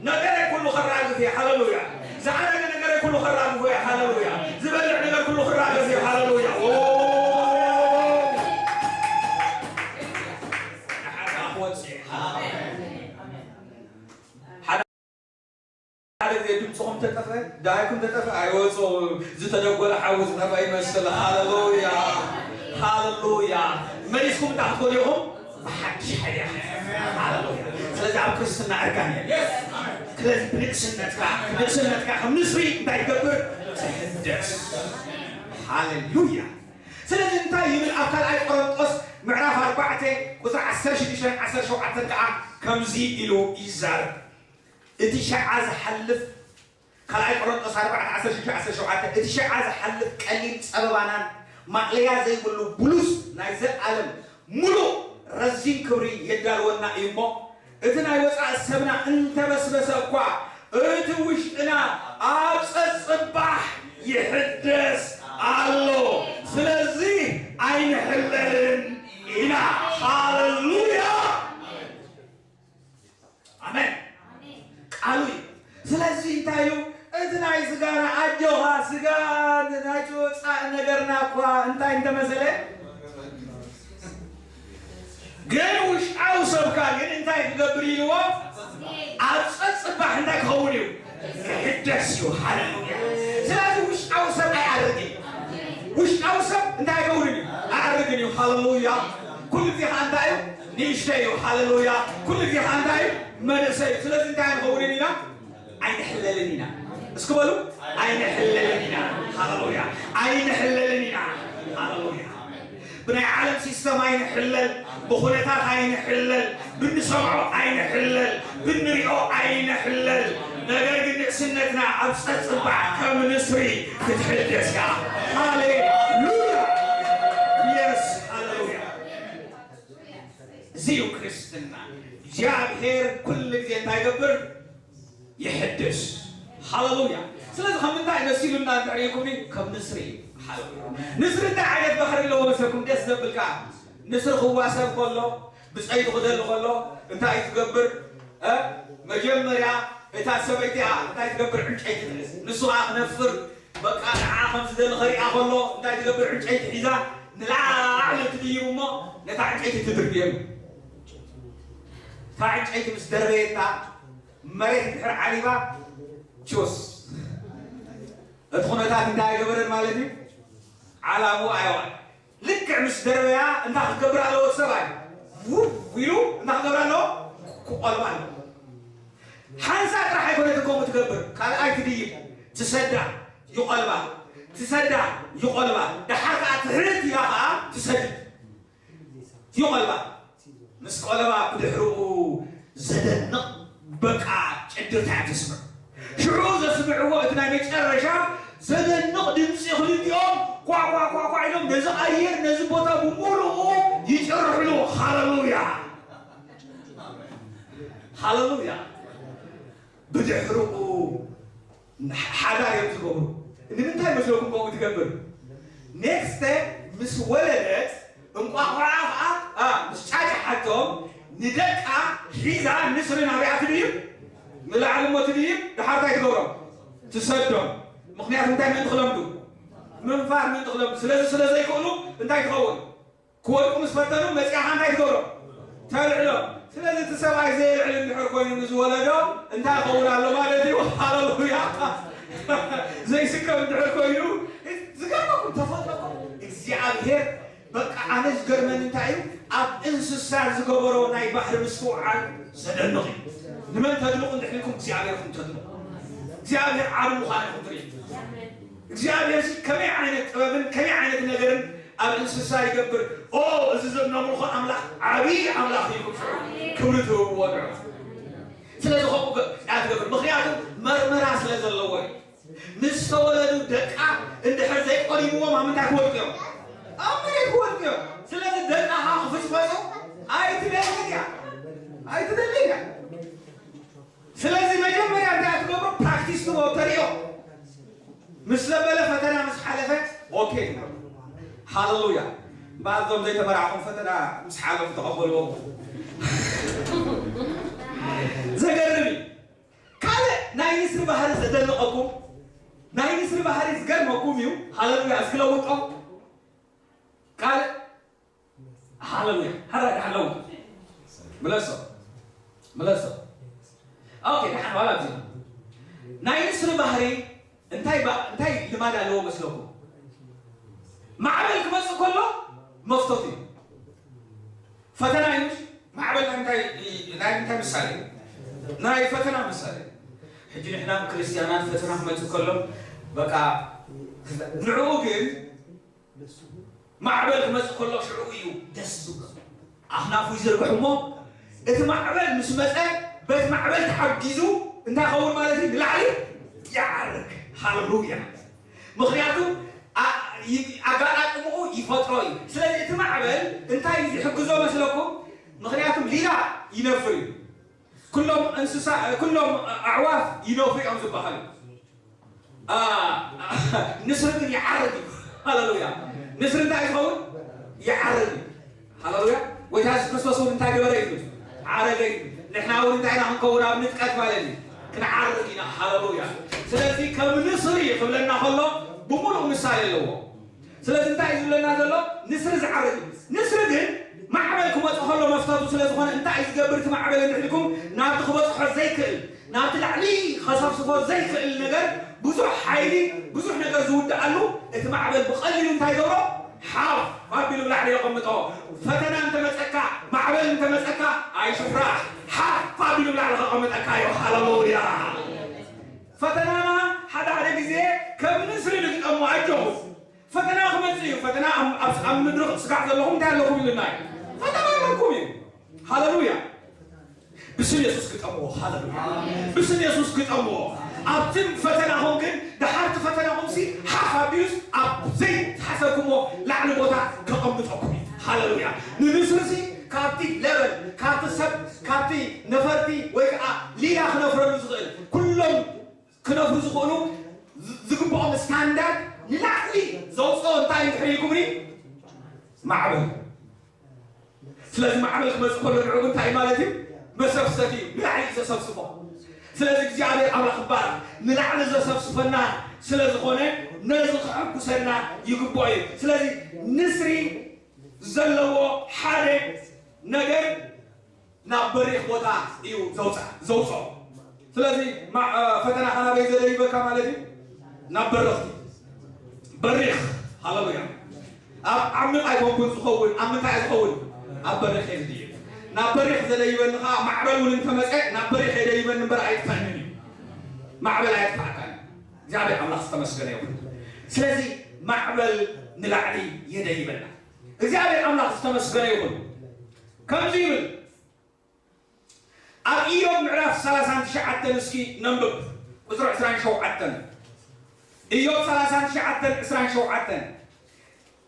ነገረይ ኩሉ ከራግፍ እየ። ሃሌሉያ። ዝኣረገ ነገረይ ኩሉ ከራግፍ እየ። ሃሌሉያ። ዝበልዕ ነገር ኩሉ ክራገፍ እየ። ሃሌሉያ። ኦ! ንሓዳ ክወጽእ እየ። ሓደ ሓደ ግዜ ድምፅኹም ተጠፍአ፣ ደሃይኩም ተጠፍአ፣ ኣይወፅኡ፣ ዝተደጎለ ሓዊ ዝጠፍአ ይመስል። ሃሌሉያ፣ ሃሌሉያ። መሊስኩም እንታይ ክትኮኑ ኢኹም? ብሓድሽ ሓይሊ ኢኻ። ሃሌሉያ። ስለዚ ኣብ ክርስትና እርጋን የለን። ስለዚ ብንእስነትካ፣ ንእስነትካ ከም ንስሪ እንታይ ትገብር? ትሕደስ። ሃሌሉያ። ስለዚ እንታይ ይብል ኣብ ካልኣይ ቆሮንጦስ ምዕራፍ ኣርባዕተ ቁጽሪ ዓሰርተ ሽዱሽተ ዓሰርተ ሸውዓተ ከዓ ከምዚ ኢሉ ይዛረብ። እቲ ሸዓ ዝሓልፍ፣ ካልኣይ ቆሮንጦስ ኣርባዕተ ዓሰርተ ሽዱሽተ ዓሰርተ ሸውዓተ፣ እቲ ሸዓ ዝሓልፍ ቀሊል ጸበባናን ማእለያ ዘይብሉ ብሉጽ ናይ ዘለኣለም ምሉእ ረዚን ክብሪ የዳልወና እዩ እሞ፣ እቲ ናይ ወጻኢ ሰብና እንተበስበሰ እኳ፣ እቲ ውሽጥና ኣብ ጸጽባሕ ይሕደስ ኣሎ። ስለዚ ኣይንሕለልን ኢና። ሃሌሉያ! ኣሜን። ቃሉ እዩ። ስለዚ እንታይ ኢሉ? እቲ ናይ ስጋና ኣጆኻ፣ ስጋ ናይ ወጻኢ ነገርና እኳ እንታይ እንተመሰለ፣ ግን ውሽጣዊ ሰብካ ግን እንታይ ክገብር ኢልዎ? ኣብ ጸጽባሕ እንታይ ክኸውን እዩ? ክሕደስ እዩ። ሃሌሉያ። ስለዚ ውሽጣዊ ሰብ ኣይኣርግን እዩ። ውሽጣዊ ሰብ እንታይ ኣይከውንን እዩ? ኣይኣርግን እዩ። ሃሌሉያ። ኩሉ ግዜ ከዓ እንታይ እዩ? ንእሽተይ እዩ። ሃሌሉያ። ኩሉ ግዜ ከዓ እንታይ እዩ? መንእሰይ እዩ። ስለዚ እንታይ ኣይንኸውንን ኢና? ኣይንሕለልን ኢና። እስኪ በሉ፣ ኣይንሕለልን ኢና። ሃሌሉያ። ኣይንሕለልን ኢና። ሃሌሉያ። ብናይ ዓለም ሲስተም ኣይንሕለል፣ ብኹነታት ኣይንሕለል፣ ብንሰምዖ ኣይንሕለል፣ ብንሪኦ ኣይንሕለል። ነገር ግን ንእስነትና ኣብ ጸጽባዕ ከም ንስሪ ክትሕደስ እያ። ሃሌሉያ። የስ፣ ሃሌሉያ። እዚ እዩ ክርስትና። እግዚኣብሔር ኩሉ ግዜ እንታይ ይገብር? ይሕድስ። ሃሌሉያ። ስለዚ ካብ ምንታይ መሲሉና እንድሕር ኢልኩምኒ፣ ከም ንስሪ እዩ። ሃሌሉያ። ንስሪ እንታይ ዓይነት ባህሪ ኣለዎ መሰልኩም? ደስ ዘብል ከኣ፣ ንስሪ ክዋሰብ ከሎ፣ ብጸይቱ ክደሊ ከሎ እንታይ እዩ ዝገብር? እ? መጀመርያ እታ ሰበይቲ እያ እንታይ ትገብር? ዕንጨይቲ ትሕዝ። ንሱ ከኣ ክነፍር፣ በቃ ንዓ ከም ዝደሊ ከሪኣ ከሎ እንታይ ትገብር? ዕንጨይቲ ሒዛ ንላዕሊ ትድይብ እሞ ነታ ዕንጨይቲ ትድርብየሉ። እታ ዕንጨይቲ ምስ ደርበየታ መሬት ድሕር ዓሊባ ችወስ። እቲ ኩነታት እንታይ ኣይገበረን ማለት እዩ? ዓላምኡ ኣይወዓል። ልክዕ ምስ ደርበያ እንታይ ክገብር ኣለዎ? ሰብኣይ ውፍ ኢሉ እንታይ ክገብር ኣለዎ? ክቆልባ ኣለዎ። ሓንሳ ጥራሕ ኣይኮነትን ከምኡ ትገብር። ካልኣይ ትድይብ፣ ትሰዳ፣ ይቆልባ፣ ትሰዳ፣ ይቆልባ። ደሓር ከዓ ትሕት ኢላ ከዓ ትሰድድ። ይቆልባ። ምስ ቆለባ ብድሕርኡ ዘደንቕ በቃ ጭድርታ እያ ተስምዕ። ሽዑ ዘስምዕዎ እቲ ናይ መጨረሻ ዘደንቕ ድምፂ ክልቲኦም ኳ ኳ ኳ ኳ ኢሎም ነዚ ኣየር ነዚ ቦታ ብምሉኡ ይጭርሕሉ። ሃሌሉያ ሃሌሉያ። ብድሕርኡ ሓዳር እዮም ዝገብሩ። ንምንታይ መስለኩም ከምኡ ትገብር? ኔክስት ምስ ወለደት እንቋቑዓ ከዓ ኣ፣ ምስ ጫጭሓቶም ንደቃ ሒዛ ንስሪ ናበይ ትድይብ? ንላዕሊ እሞ ትድይብ። ደሓር እንታይ ትገብሮም? ትሰዶም። ምኽንያቱ እንታይ ምእንቲ ክለምዱ? ምንፋር ምእንቲ ክለምዱ። ስለዚ ስለ ዘይክእሉ እንታይ ትኸውን? ክወድቁ ምስ ፈተኑ መፂኣኻ እንታይ ትገብሮም? ተልዕሎም። ስለዚ እቲ ሰብኣይ ዘየልዕል እንድሕር ኮይኑ ንዝወለዶ እንታይ ይኸውን ኣሎ ማለት እዩ? ሃለሉያ። ዘይስከም እንድሕር ኮይኑ፣ ዝገርመኩም ተፈጥሮኩም እግዚኣብሔር፣ በቃ ኣነ ዝገርመን እንታይ እዩ፣ ኣብ እንስሳ ዝገበሮ ናይ ባሕሪ ምስትውዓል ዘደንቕ እዩ። ንመን ተድንቑ እንድሕር ኢልኩም እግዚኣብሔርኩም ተድንቑ። እግዚኣብሔር ዓቢ ምዃኑ ኢኹም ትርእዩ። እግዚኣብሔር እዚ ከመይ ዓይነት ጥበብን ከመይ ዓይነት ነገርን ኣብ እንስሳ ይገብር። ኦ፣ እዚ ዘምለኹ ኣምላኽ ዓቢ ኣምላኽ እዩ። ክብሪ ትህብዎ ንዑ። ስለዚ ከምኡ ገ- እያ ትገብር። ምኽንያቱ መርመራ ስለ ዘለዎ እዩ። ምስ ተወለዱ ደቃ እንድሕር ዘይቆሪብዎም ኣብ ምንታይ ክወድቁ እዮም? ኣብ መሬት ክወድቁ እዮም። ስለዚ ደቃኻ ክፍጽፈጹ ኣይትደልን እያ። ኣይትደልን እያ። ስለዚ መጀመርያ እንታይ ትገብሮ? ፕራክቲስ ትቦ ተሪኦ። ምስ ዘበለ ፈተና ምስ ሓለፈ ኦኬ ትብሎ። ሃለሉያ። እምበኣር እዞም ዘይተመርዓኹም ፈተና ምስ ሓለፉ ተቐበልዎ። ዘገርም እዩ። ካልእ ናይ ንስሪ ባህሪ ዘደንቐኩም፣ ናይ ንስሪ ባህሪ ዝገርመኩም እዩ። ሃለሉያ። እስኪ ለውጦ። ካልእ ሃለሉያ። ሃራ ደሓን ኣለዉ። ምለሶ። ምለሶ። ኦኬ፣ ደሓን ዋላ ኣብዚ። ናይ ንስሪ ባህሪ እንታይ ባ- እንታይ ልማድ ኣለዎ መስለኩም? ማዕበል ክመጽእ ከሎ መፍተቱ እዩ። ፈተና እዩ። ማዕበል ናይ እንታይ ናይ እንታይ ምሳሌ? ናይ ፈተና ምሳሌ። ሕጂ ንሕና ክርስትያናት ፈተና ክመጽእ ከሎ በቃ ንዕኡ ግን ማዕበል ክመጽእ ከሎ ሽዑ እዩ ደስ ዝብሎ። ኣኽናፉ ይዝርግሕ እሞ እቲ ማዕበል ምስ መጸ በቲ ማዕበል ተሓጊዙ እንታይ ኸውን ማለት እዩ? ንላዕሊ ይዓርግ። ሃለሉያ። ምኽንያቱ ኣ- ይ- ኣጋጣጥምኡ ይፈጥሮ እዩ። ስለዚ እቲ ማዕበል እንታይ ዝሕግዞ መስለኩም? ምኽንያቱ ሊላ ይነፍር እዩ። ኩሎም እንስሳ ኩሎም ኣዕዋፍ ይነፍሩ እዮም ዝበሃሉ። ኣ- ንስሪ ግን ይዓርግ እዩ። ሃለሉያ። ንስሪ እንታይ ዝኸውን? ይዓርግ እዩ። ሃለሉያ። ጎይታ የሱስ ክርስቶስ እውን እንታይ ገበረ እዩ? ዓረገ እዩ። ንሕና እውን እንታይ ኢና ክንከውን? ኣብ ንጥቀት ማለት እዩ። ክንዓርግ ኢና። ሃለሉያ። ስለዚ ከም ንስሪ ክብለና ከሎ ብምሉእ ምሳሌ ኣለዎ። ስለዚ እንታይ እዩ ዝብለና ዘሎ? ንስሪ ዝዓርግ እዩ። ንስሪ ግን ማዕበል ክመጽእ ከሎ መፍተቱ ስለ ዝኾነ እንታይ እዩ ዝገብር? እቲ ማዕበል እንድሕልኩም ናብቲ ክበጽሖ ዘይክእል ናብቲ ላዕሊ ከሰፍስፎ ዘይክእል ነገር ብዙሕ ሓይሊ ብዙሕ ነገር ዝውድኣሉ እቲ ማዕበል ብቐሊሉ እንታይ ይገብሮ? ሓፍ ኣቢሉ ብላዕሊ የቐምጦ። ፈተና እንተመፀካ ማዕበል እንተመፀካ ኣይትፍራሕ። ሓፍ ኣቢሉ ብላዕሊ ከቐምጠካ እዩ። ሃለሉያ። ፈተናና ሓደ ሓደ ግዜ ከም ንስሪ ንግጠሞ ኣጆኹ። ፈተና ክመፅእ እዩ። ፈተና ኣብ- ኣብ ኣብ ምድሪ ስጋዕ ዘለኹም እንታይ ኣለኩም ይብልና እዩ። ፈተና ኣለኩም እዩ። ሃለሉያ። ብስም የሱስ ግጠምዎ። ሃለሉያ። ብስም የሱስ ግጠምዎ። ኣብቲ ፈተናኹም ግን ድሓርቲ ፈተናኹም ሲ ሓፍ ኣቢሉስ ኣብ ዘይትሓሰብኩሞ ላዕሊ ቦታ ከቐምጠኩም እዩ። ሃለሉያ። ንንስርሲ ካብቲ ለበል ካብቲ ሰብ ካብቲ ነፈርቲ ወይ ከዓ ሊላ ክነፍረሉ ዝኽእል ኩሎም ክነፍሩ ዝኽእሉ ዝግብኦም ስታንዳርድ ንላዕሊ ዘውፅኦ እንታይ እንድሕር ኢልኩምኒ ማዕበል። ስለዚ ማዕበል ክመፅእ ከሎ ንዕኡ እንታይ ማለት እዩ? መሰፍሰፍ እዩ። ንላዕሊ እዩ ዘሰፍስፎ። ስለዚ እግዚኣብሔር ኣምላኽ ይባረክ። ንላዕሊ ዘሰፍስፈና ስለ ዝኾነ ነዚ ክሕጉሰና ይግብኦ እዩ። ስለዚ ንስሪ ዘለዎ ሓደ ነገር ናብ በሪኽ ቦታ እዩ ዘውፅኣ- ዘውፅኦ። ስለዚ ማ- ፈተናኻ ናበይ ዘደይበካ ማለት እዩ? ናብ በረኽቲ። በሪኽ። ሃለሉያ። ኣብ ዓሚቕ ኣይኮንኩን ዝኸውን። ኣብ ምንታይ ዝኸውን? ኣብ በሪኽ እየ ዝድይብ። ናብ በሪኽ ዘደይበኒ ከዓ ማዕበል እውን እንተመፀ ናብ በሪኽ የደይበኒ እምበር ኣይጥፈእንን እዩ። ማዕበል ኣየጥፋእካን። እግዚኣብሔር ኣምላኽ ዝተመስገነ ይኹን። ስለዚ ማዕበል ንላዕሊ የደይበና። እግዚኣብሔር ኣምላኽ ዝተመስገነ ይኹን። ከምዚ ይብል ኣብ ኢዮብ ምዕራፍ ሰላሳን ትሽዓተን እስኪ ነንብብ። ቁፅሪ ዕስራን ሸውዓተን። ኢዮብ ሰላሳን ትሽዓተን ዕስራን ሸውዓተን።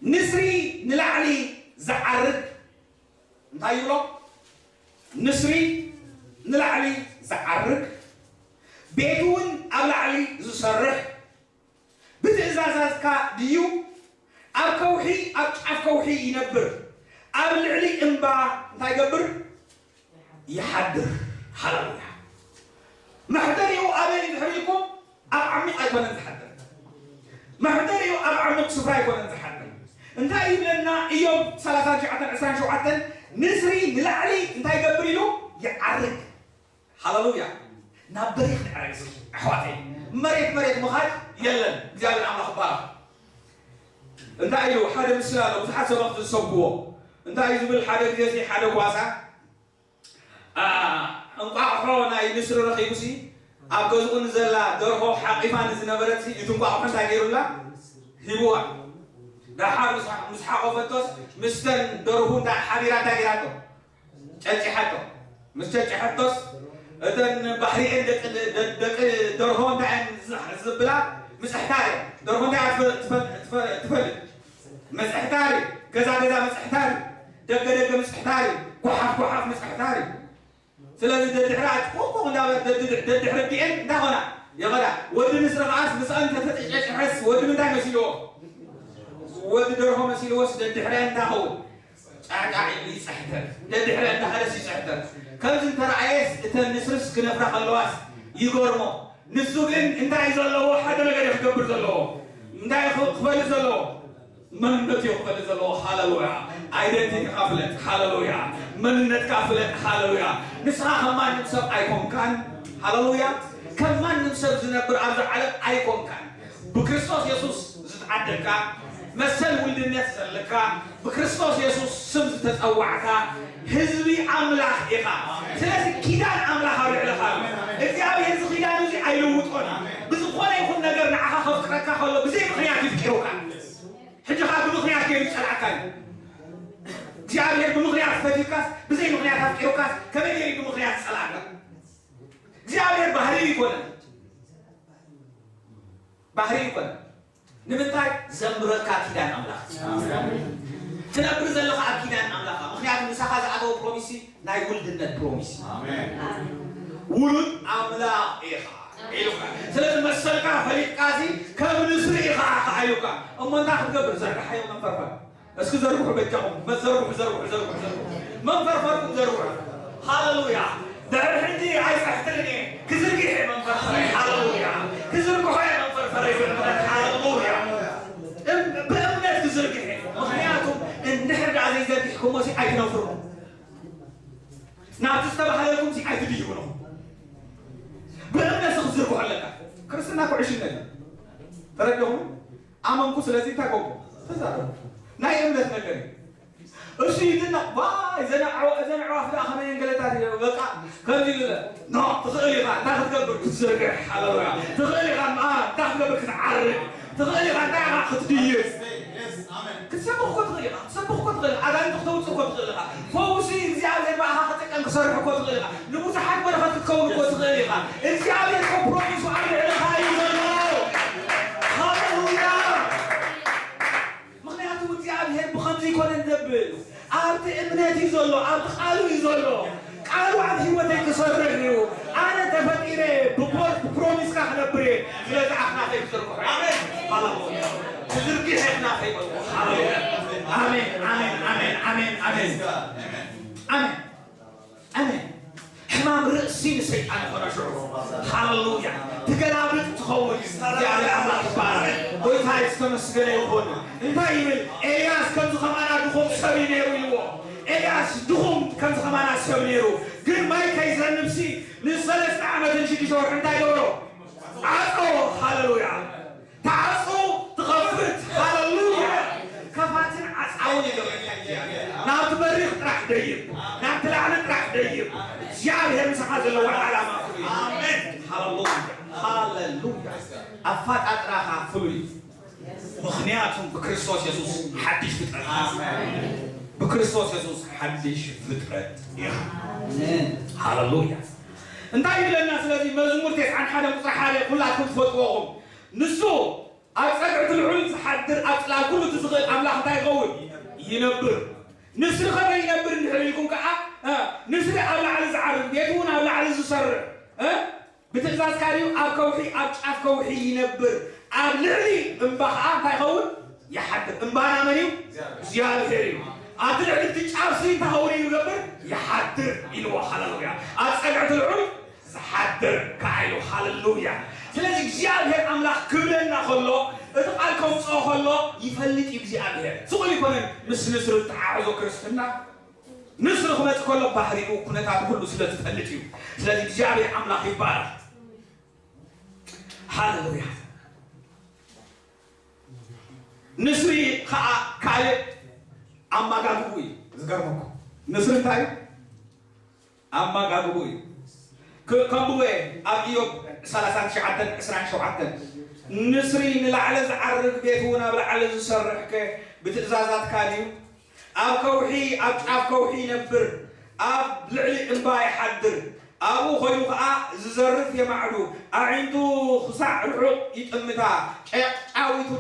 ንስሪ ንላዕሊ ዝዓርግ እንታይ ይብሎ? ንስሪ ንላዕሊ ዝዓርግ፣ ቤቱ እውን ኣብ ላዕሊ ዝሰርሕ፣ ብትእዛዛትካ ድዩ ኣብ ከውሒ፣ ኣብ ጫፍ ከውሒ ይነብር፣ ኣብ ልዕሊ እምባ እንታይ ይገብር? ይሓድር። ሃለሉያ። መሕደሪኡ ኣበይ እንድሕር ኢልኩም፣ ኣብ ዓሚቕ ኣይኮነን ዝሓድር። መሕደሪኡ ኣብ ዓሚቕ ስፍራ ኣይኮነን ዝሓድር። እንታይ ይብለና? ኢዮብ ሰላሳ ትሽዓተን ዕስራን ሸውዓተን፣ ንስሪ ንላዕሊ እንታይ ይገብር ኢሉ? ይዓርግ። ሃሌሉያ። ናብ በሪኽ ንዕረግ እስኪ ኣሕዋተይ። መሬት መሬት ምኻድ የለን። እግዚኣብሔር ኣምላኽ ይባረኽ። እንታይ ኢሉ ሓደ ምስላ ኣሎ፣ ብዙሓት ሰባት ዝሰብክዎ እንታይ እዩ ዝብል? ሓደ ግዜ እዚ ሓደ ጓሳ፣ አ፣ እንቋቑሖ ናይ ንስሪ ረኺቡሲ ኣብ ገዝኡ ንዘላ ደርሆ ሓቂፋ ንዝነበረት እቲ እንቋቑሖ እንታይ ገይሩላ? ሂብዋ። ደሓር ምስ፣ ምስ ሓቆፈቶስ ምስተን ደርሁ እንታይ ሓቢራ እንታይ ገይራቶ? ጨጭሓቶ። ምስ ጨጭሐቶስ እተን ባህሪኤን ደቂ፣ ደ-፣ ደቂ ደርሆ እንታይ እየን ዝ-፣ ዝብላ? ምጽሕታር እየን። ደርሆ እንታይ እያ ትፈ-፣ ትፈ-፣ ትፈ-፣ ትፈልጥ? ምጽሕታር እዩ። ገዛ ገዛ ምጽሕታር እዩ። ደገ ደገ ምጽሕታር እዩ። ጓሓፍ ጓሓፍ ምጽሕታር እዩ። ስለዚ ደድሕራ ቁቁ እንዳበለ ደድሕ-፣ ደድሕሪ ዲኤን እንታይ ኾና? የኸዳ። ወዲ ንስሪ ኸዓስ ምስኣን እንተተጨጨሐስ ወዲ ምንታይ መሲልዎ? ወዲ ደርሆ መሲልዎስ ደድሕረን እንታይ ኸውን? ጫዕጫዕ ኢሉ ይጽሕተር። ደድሕረን እንዳኸደስ ይጽሕተር። ከምዚ እንተረኣየስ እተን ንስርስ ክነፍራ ከለዋስ ይገርሞ። ንሱ ግን እንታይ እዩ ዘለዎ? ሓደ ነገር እዩ ክገብር ዘለዎ። እንታይ እዩ ክፈልጥ ዘለዎ? መንነቱ እዩ ክፈልጥ ዘለዎ። ሃሌሉያ። ኣይደንቲቲኻ ፍለጥ። ሃሌሉያ። መንነትካ ፍለጥ። ሃሌሉያ። ንስኻ ከም ማንም ሰብ ኣይኮንካን። ሃሌሉያ። ከም ማንም ሰብ ዝነብር ኣብዚ ዓለም ኣይኮንካን። ብክርስቶስ የሱስ ዝተዓደግካ፣ መሰል ውልድነት ዘለካ፣ ብክርስቶስ የሱስ ስም ዝተጸዋዕካ ህዝቢ ኣምላኽ ኢኻ። ስለዚ ኪዳን ኣምላኽ ኣብ ልዕለኻ ኣሎ። እግዚኣብሔር እዚ ኪዳን እዚ ኣይልውጦን እዩ። ብዝኾነ ይኹን ነገር ንዓኻ ከፍቅረካ ከሎ ብዘይ ምኽንያት ይፍቅሩካ። ሕጂ ኸኣ ብምኽንያት ገይሩ ይጸልኣካ እዩ። እግዚኣብሔር ብምኽንያት ፈትዩካስ ብዘይ ምኽንያት ኣፍቂሩካስ ከመይ ገይሩ እዩ ብምኽንያት ዝጸልኣካ? እግዚኣብሔር ባህሪኡ ይኮነን። ባህሪ ይኮን። ንምንታይ ዘንብረካ ኪዳን ኣምላኽ? ትነብር ዘለኻ ኣብ ኪዳን ኣምላኽ። ምኽንያቱ ምሳኻ ዝኣተወ ፕሮሚሲ ናይ ውልድነት ፕሮሚሲ። ኣሜን። ውሉድ ኣምላኽ ኢኻ ኢሉካ። ስለዚ መሰልካ ፈሊጥካ እዚ ከም ንስሪ ኢኻ ኢሉካ። እሞ እንታይ ክትገብር? ዘርግሓዮ መንፈርፈር። እስኪ ዘርግሑ በጃኹም። መዘርግሑ፣ ዘርግሑ፣ ዘርግሑ፣ ዘርግሑ። መንፈርፈርኩም ዘርግሑ። ሃሌሉያ። ድሕሪ ሕጂ ኣይጸሕትርን እየ። ክዝርግሕ እየ መንፈርፈረይ። ሃሌሉያ። ክዝርግሖ እየ መንፈርፈረይ ብእምነት። ሃሌሉያ። እም-፣ ብእምነት ክዝርግሕ እየ። ምኽንያቱ እንድሕር ደኣ ዘይዘርጊሕኩሞሲ ኣይትነፍሩን። ናብቲ ዝተባህለልኩምሲ ኣይትድይቡን ኢኹም። ብእምነት ክትዝርግሖ ኣለካ። ክርስትና ኩዕሽነት እዩ። ተረዲኹም? ኣመንኩ፣ ስለዚ እንታይ ኮንኩ? ተዛረብኩ። ናይ እምነት ነገር እዩ። እሱ ይድነቕ። ዋይ፣ እዘን ኣዕዋ-፣ እዘን ኣዕዋፍ ደኣ ከመይ እየን ገለታት እዩ። በቃ፣ ከምዚ ኢሉ፣ ኖ፣ ትኽእል ኢኻ። እንታይ ክትገብር? ክትዝርግሕ። ሃሌሉያ። ትኽእል ኢኻ። ማ-፣ እንታይ ክትገብር? ክትዓርግ። ትኽእል ኢኻ። እንታይ ኢኻ? ክትድይብ። ክትሰብኽ እኮ ትኽእል ኢኻ። ክትሰብኽ እኮ ትኽእል ኢኻ። ኣጋንንቲ ክተውጽእ እኮ ትኽእል ኢኻ። ፈውሲ እግዚኣብሔር ብኣኻ ክጥቀም ክሰርሕ እኮ ትኽእል ኢኻ። ንብዙሓት በረኸት ክትከውን እኮ ትኽእል ኢኻ። እግዚኣብሔር እኮ ፕሮሚሱ ኣብ ልዕለኻ እዩ ዘሎ። ሃሌሉያ። ምኽንያቱ እግዚኣብሔር ብኸምዚ ኣይኮነን ዘብል። ኣብቲ እምነት እዩ ዘሎ፣ ኣብቲ ቃሉ እዩ ዘሎ። ቃሉ ኣብ ህይወተይ ክሰርሕ እዩ። ኣነ ተፈጢረ ብፖ-፣ ብፕሮሚስካ ክነብር እየ። ስለዚ ኣኽናፈይ ክዝርግሖ እየ። ኣሜን። ሃሌሉያ። ክዝርግሕ እየ ኣኽናፈይ በልዎ። ሃሌሉያ። ኣሜን፣ ኣሜን፣ ኣሜን፣ ኣሜን፣ ኣሜን። ኣሜን። ኣሜን። ሕማም ርእሲ ንሰይጣን ይኾኖ ሽዑ። ሃሌሉያ። ትገላብጥ ትኸውን። እግዚኣብሔር ኣምላኽ ይባረክ። ጎይታ ዝተመስገነ ይኹን። እንታይ ይብል? ኤልያስ ከምዚ ከማና ድኹም ሰብ እዩ ነይሩ ኢልዎ። ኤልያስ ድኹም ከምዚ ከማና ሰብ ነይሩ። ግን ማይ ከይዘንብሲ ንሰለስተ ዓመትን ሽዱሽተ ወርሒ እንታይ ገብሮ? ዓጾ። ሃሌሉያ። ተዓጹ ትኸፍት። ሃሌሉያ። ከፋትን ዓጻውን ይገብረካ እግዚኣብሔር። ናብቲ በሪኽ ጥራሕ ደይብ፣ ናብቲ ላዕሊ ጥራሕ ደይብ። እግዚኣብሔር ምሳኻ ዘለዎ ዓላማ ፍሉይ። ኣሜን። ሃሌሉያ። ሃሌሉያ። ኣፈጣጥራኻ ፍሉይ። ምኽንያቱም ብክርስቶስ የሱስ ሓድሽ ፍጥረት። ኣሜን። ብክርስቶስ የሱስ ሓድሽ ፍጥረት ኢኻ። ኣሜን። ሃሌሉያ። እንታይ ይብለና? ስለዚ መዝሙር ተስዓን ሓደን ቁጽሪ ሓደ ኩላትኩም ትፈልጥዎ ኢኹም። ንሱ ኣብ ጸግዒ እቲ ልዑል ዝሓድር፣ ኣብ ጽላል ኩሉ እቲ ዝኽእል ኣምላኽ እንታይ ይኸውን? ይነብር። ንስሪ ኸመይ ይነብር እንድሕር ኢልኩም ከኣ፣ እ፣ ንስሪ ኣብ ላዕሊ ዝዓርግ፣ ቤቱ እውን ኣብ ላዕሊ ዝሰርሕ፣ እ፣ ብትእዛዝ ካድዩ ኣብ ከውሒ፣ ኣብ ጫፍ ከውሒ ይነብር። ኣብ ልዕሊ እምባ ኸኣ እንታይ ይኸውን? ይሓድር። እምባና መን እዩ? እግዚኣብሔር እዩ። ኣብቲ ልዕሊ እቲ ጫፍ ሲ እንታይ ይኸውን እዩ ይገብር? ይሓድር ኢልዎ። ሃሌሉያ። ኣብ ጸግዒ እቲ ልዑል ዝሓድር ከዓ ኢሉ። ሃሌሉያ። ስለዚ እግዚኣብሔር ኣምላኽ ክብለና ከሎ፣ እቲ ቃል ከምፅኦ ከሎ ይፈልጥ እዩ እግዚኣብሔር። ስቕ ኢሉ ኣይኮነን ምስ ንስሪ ዝተሓሕዞ ክርስትና። ንስሪ ክመጽእ ከሎ ባህሪኡ ኩነታት ኩሉ ስለ ዝፈልጥ እዩ። ስለዚ እግዚኣብሔር ኣምላኽ ይባረኽ። ሃሌሉያ። ንስሪ ከዓ ካልእ ኣመጋግቡ እዩ። ዝገርመኩም ንስሪ እንታይ እዩ? ኣመጋግቡ እዩ። ከንብቦ እየ ኣብ ኢዮብ ሰላሳን ትሽዓተን ዕስራን ሸውዓተን። ንስሪ ንላዕሊ ዝዓርግ ቤቱ ናብ ላዕሊ ዝሰርሕከ ብትእዛዛትካ ድዩ? ኣብ ከውሒ ኣብ ጫፍ ከውሒ ይነብር፣ ኣብ ልዕሊ እምባ ይሓድር። ኣብኡ ኮይኑ ኸዓ ዝዘርፍ የማዕዱ። ኣዒንቱ ክሳዕ ርሑቕ ይጥምታ፣ ጨጫዊቱ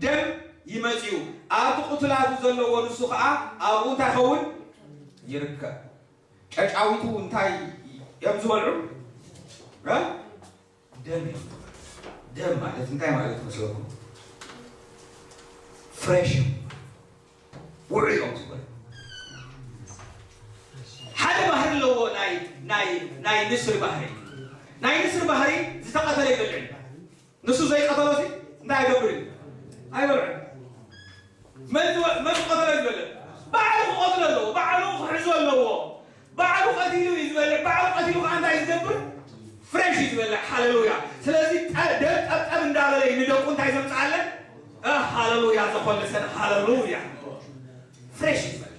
ደም ይመጽዩ። ኣብቲ ቁትላቱ ዘለዎ ንሱ ኸዓ ኣብኡ እንታይ ኸውን ይርከብ። ጨጫዊቱ እንታይ እዮም ዝበልዑ? ደም እዮም ዝበልዑ። ደም ማለት እንታይ ማለት መስለኩም? ፍሬሽ እዮም፣ ውዑይ እዮም ዝበልዑ። ሓደ ባህሪ ኣለዎ ናይ ናይ ናይ ንስሪ ባህሪ። ናይ ንስሪ ባህሪ ዝተቐተለ ይበልዕ። ንሱ ዘይቀተሎ ሲ እንታይ ይገብር እዩ? ኣይበልዕን። መን ዝወ- መን ክቐትሎ እዩ ዝበልዕ? ባዕሉ ክቐትሎ ኣለዎ። ባዕሉ ክሕዞ ኣለዎ። ባዕሉ ቀቲሉ እዩ ዝበልዕ። ባዕሉ ቀቲሉ ከዓ እንታይ እዩ ዝገብር? ፍሬሽ እዩ ዝበልዕ። ሃሌሉያ። ስለዚ ጠ- ደም ጠብጠብ እንዳበለ እዩ ንደቁ እንታይ ዘምፅኣለን? እ፣ ሃሌሉያ። ዘኾልሰን ሃሌሉያ። ፍሬሽ እዩ ዝበልዕ።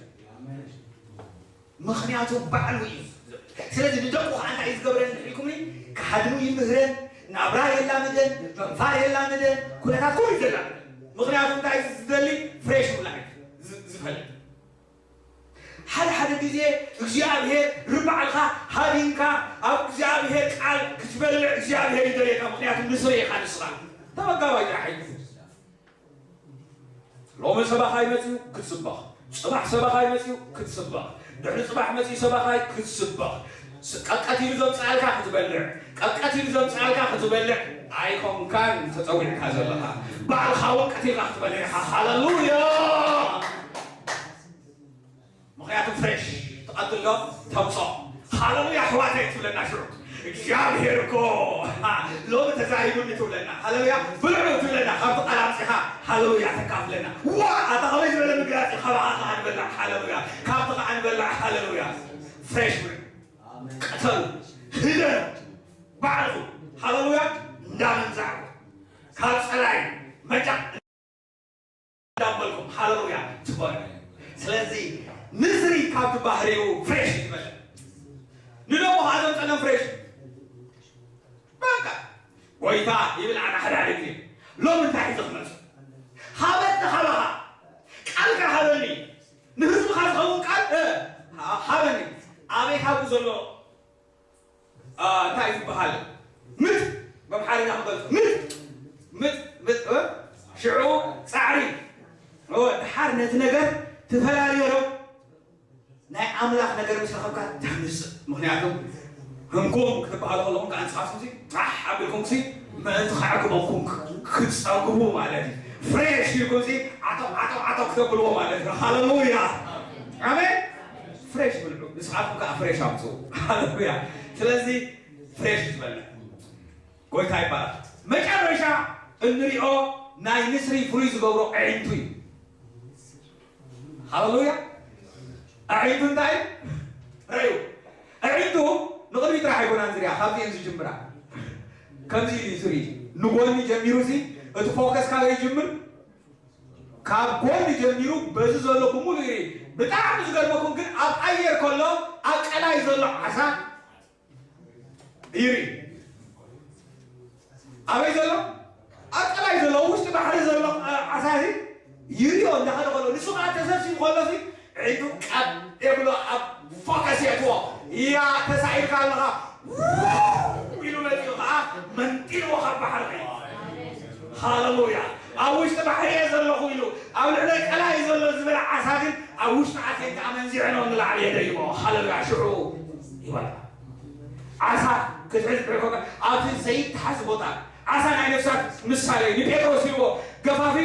ምኽንያቱ ባዕሉ እዩ። ስለዚ ንደቁ ከዓ እንታይ እዩ ዝገብረን ኢልኩምኒ? ክሃድኑ ይምህረን፣ ናብራ የላምደን፣ መንፋር የላምደን፣ ኩነታት ኩሉ እዩ ዘላምደን። ምኽንያቱ እንታይ እዩ ዝደሊ? ፍሬሽ ምብላዕ እዩ ዝ- ዝፈልጥ። ሓደ ሓደ ግዜ እግዚኣብሔር ርባዕልካ ሃዲንካ ኣብ እግዚኣብሔር ቃል ክትበልዕ እግዚኣብሔር ይደልየካ። ምኽንያቱ ንስሪ ኢኻ ንስኻ ተመጋባይ ጥራሕ እዩ። ሎሚ ሰባኻይ መፅዩ ክትስበኽ፣ ፅባሕ ሰባኻይ መፅዩ ክትስበኽ፣ ድሕሪ ፅባሕ መፅዩ ሰባኻይ ክትስበኽ። ስ- ቀቀት ኢሉ ዘምፅኣልካ ክትበልዕ፣ ቀቀት ኢሉ ዘምፅኣልካ ክትበልዕ ኣይኮንካን ተፀዊዕካ ዘለኻ። ባዕልኻ እውን ቀቲልካ ክትበልዕ ኢኻ። ሃሌሉያ። ምኽንያቱ ፍሬሽ ትቐትሎ ተምጾ። ሃሌሉያ ኣሕዋተይ ትብለና ሽዑ። እግዚኣብሔር እኮ ሎሚ ተዛሪቡኒ ትብለና። ሃሌሉያ ብልዑ ትብለና። ካብቲ ቃል ኣምጺኻ ሃሌሉያ ተካፍለና። ዋ ኣታ ከመይ ዝበለ ምግላጽ እዩ። ካባኻ ከኣ ንበልዕ ሃሌሉያ። ካብቲ ከኣ ንበልዕ ሃሌሉያ። ፍሬሽ ብልዑ። ቅተሉ። ህደኑ። ባዕልኹም ሃሌሉያ እንዳመንዛዕኩም ካብ ጸላይ መጫ እንዳበልኩም ሃሌሉያ ትበሉ። ስለዚ ንስሪ ካብቲ ባህሪኡ ፍሬሽ እዩ ዝበለ። ንደቁ ከዓ ዘምፀሎም ፍሬሽ በቃ ጎይታ ይብል። ኣነ ሓደ ሓደ ግዜ ሎም እንታይ እዩ ዝመፅ ሃበኒ ካባኻ ቃልካ ሃበኒ ንህዝብኻ ዝኸውን ቃል እ፣ ሃበኒ ኣበይ ካብኡ ዘሎ አ፣ እንታይ ዝበሃል ምጥ በምሓርኛ ክገልፅ ምጥ ምጥ ምጥ እ? ሽዑ ፃዕሪ እ፣ ድሓር ነቲ ነገር ትፈላልዮ ዶ ናይ ኣምላኽ ነገር ምስ ረኸብካ ተምፅእ። ምክንያቱ ህንኩም ክትበሃሉ ከለኹም ከዓ ንስኻትኩም ሲ ጣሕ ኣቢልኩም ሲ ምእንቲ ከዕግበኩም ክትፀግቡ ማለት እዩ። ፍሬሽ ኢልኩም ሲ ዓጠቕ ዓጠቕ ዓጠቕ ክተብልዎ ማለት እዩ። ሃለሉያ ኣሜን። ፍሬሽ ብልዑ፣ ንስኻትኩም ከዓ ፍሬሽ ኣምፅኡ። ሃለሉያ። ስለዚ ፍሬሽ ዝበልዕ ጎይታ ይባላል። መጨረሻ እንሪኦ ናይ ንስሪ ፍሉይ ዝገብሮ ኣዒንቱ እዩ። ሃለሉያ። ኣዒንቱ እንታይ እዩ? ርእዩ ኣዒንቱ ንቕድሚ ጥራሕ ኣይኮናን ዝሪኣ ካብዚኤን ዝጅምራ። ከምዚ ኢሉ ዝርኢ ንጎኒ ጀሚሩ ሲ እቲ ፎከስ ካበይ ይጅምር? ካብ ጎኒ ጀሚሩ በዚ ዘሎ ብምሉእ ይርኢ። ብጣዕሚ ዝገርመኩም ግን ኣብ ኣየር ከሎ ኣብ ቀላይ ዘሎ ዓሳ ይርኢ። ኣበይ ዘሎ ኣብ ቀላይ ዘሎ ውሽጢ ባሕሪ ዘሎ ዓሳ ይሪኦ እንዳኸደ ከሎ ንሱ ከዓ ተሰብሲቡ ከሎ ዒዱ ቀጥ የብሎ ኣብ ፎከስ የትዎ እያ ተሳኢልካ ኣለኻ ኢሉ መፂኡ ከዓ መንጢልዎ ካብ ባሕሪ ሃለሉያ ኣብ ውሽጢ ባሕሪ እየ ዘለኹ ኢሉ ኣብ ልዕለ ቀላይ ዘሎ ዝበለ ዓሳ ግን ኣብ ውሽጢ ዓሰይ ከዓ መንዚዐ ነው ንላዕሊ የደይቦ ሃለሉያ ሽዑ ይበላ ዓሳ ክትሕዝ ብዕኮካ ኣብቲ ዘይተሓዝ ቦታ ዓሳ ናይ ነፍሳት ምሳሌ ንጴጥሮስ ኢልዎ ገፋፊ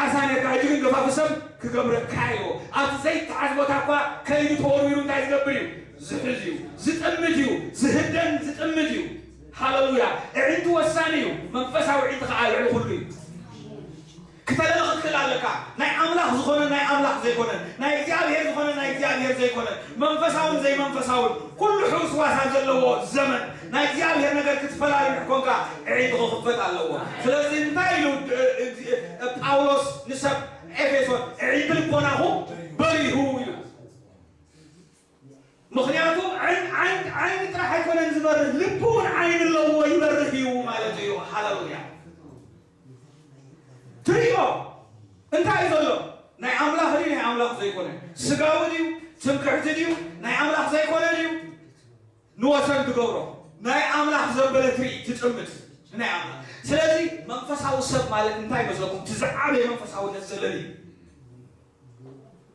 ዓሳ ኔርካ ሕጂ ግን ገፋፊ ሰብ ክገብረካ ኢልዎ ኣብቲ ዘይተሓዝ ቦታ እኳ ከይዱ ተወርዊሩ እንታይ ዝገብር እዩ ዝሕዝ እዩ ዝጥምት እዩ ዝህደን ዝጥምት እዩ ሃለሉያ እዒንቱ ወሳኒ እዩ መንፈሳዊ ዒንቲ ከዓ ልዕሊ ኩሉ እዩ ክተለሊ ክትክእል ኣለካ። ናይ ኣምላኽ ዝኾነ ናይ ኣምላኽ ዘይኮነ፣ ናይ እግዚኣብሔር ዝኾነ ናይ እግዚኣብሔር ዘይኮነ፣ መንፈሳውን ዘይመንፈሳውን ኩሉ ሕውስዋስ ኣብ ዘለዎ ዘመን ናይ እግዚኣብሔር ነገር ክትፈላልዩ ኮንካ ኣዒንቲ ክኽፈት ኣለዎ። ስለዚ እንታይ ኢሉ እ- እ- ጳውሎስ ንሰብ ኤፌሶን? ኣዒንቲ ልቦናኹም በሪሁ ኢሉ። ምኽንያቱ ዓይን ዓይን ዓይኒ ጥራሕ ኣይኮነን ዝበርህ፣ ልቢ እውን ዓይኒ ኣለዎ፣ ይበርህ እዩ ማለት እዩ። ሃለሉያ። ትርእዮ እንታይ እዩ ዘሎ? ናይ ኣምላኽ ድዩ ናይ ኣምላኽ ዘይኮነ? ስጋዊ ድዩ? ትምክሕቲ ድዩ? ናይ ኣምላኽ ዘይኮነ ድዩ? ንወሰን ትገብሮ ናይ ኣምላኽ ዘበለ ትርኢ ትጥምት ናይ ኣምላኽ። ስለዚ መንፈሳዊ ሰብ ማለት እንታይ መስለኩም? እቲ ዝዓበየ መንፈሳውነት ዘለኒ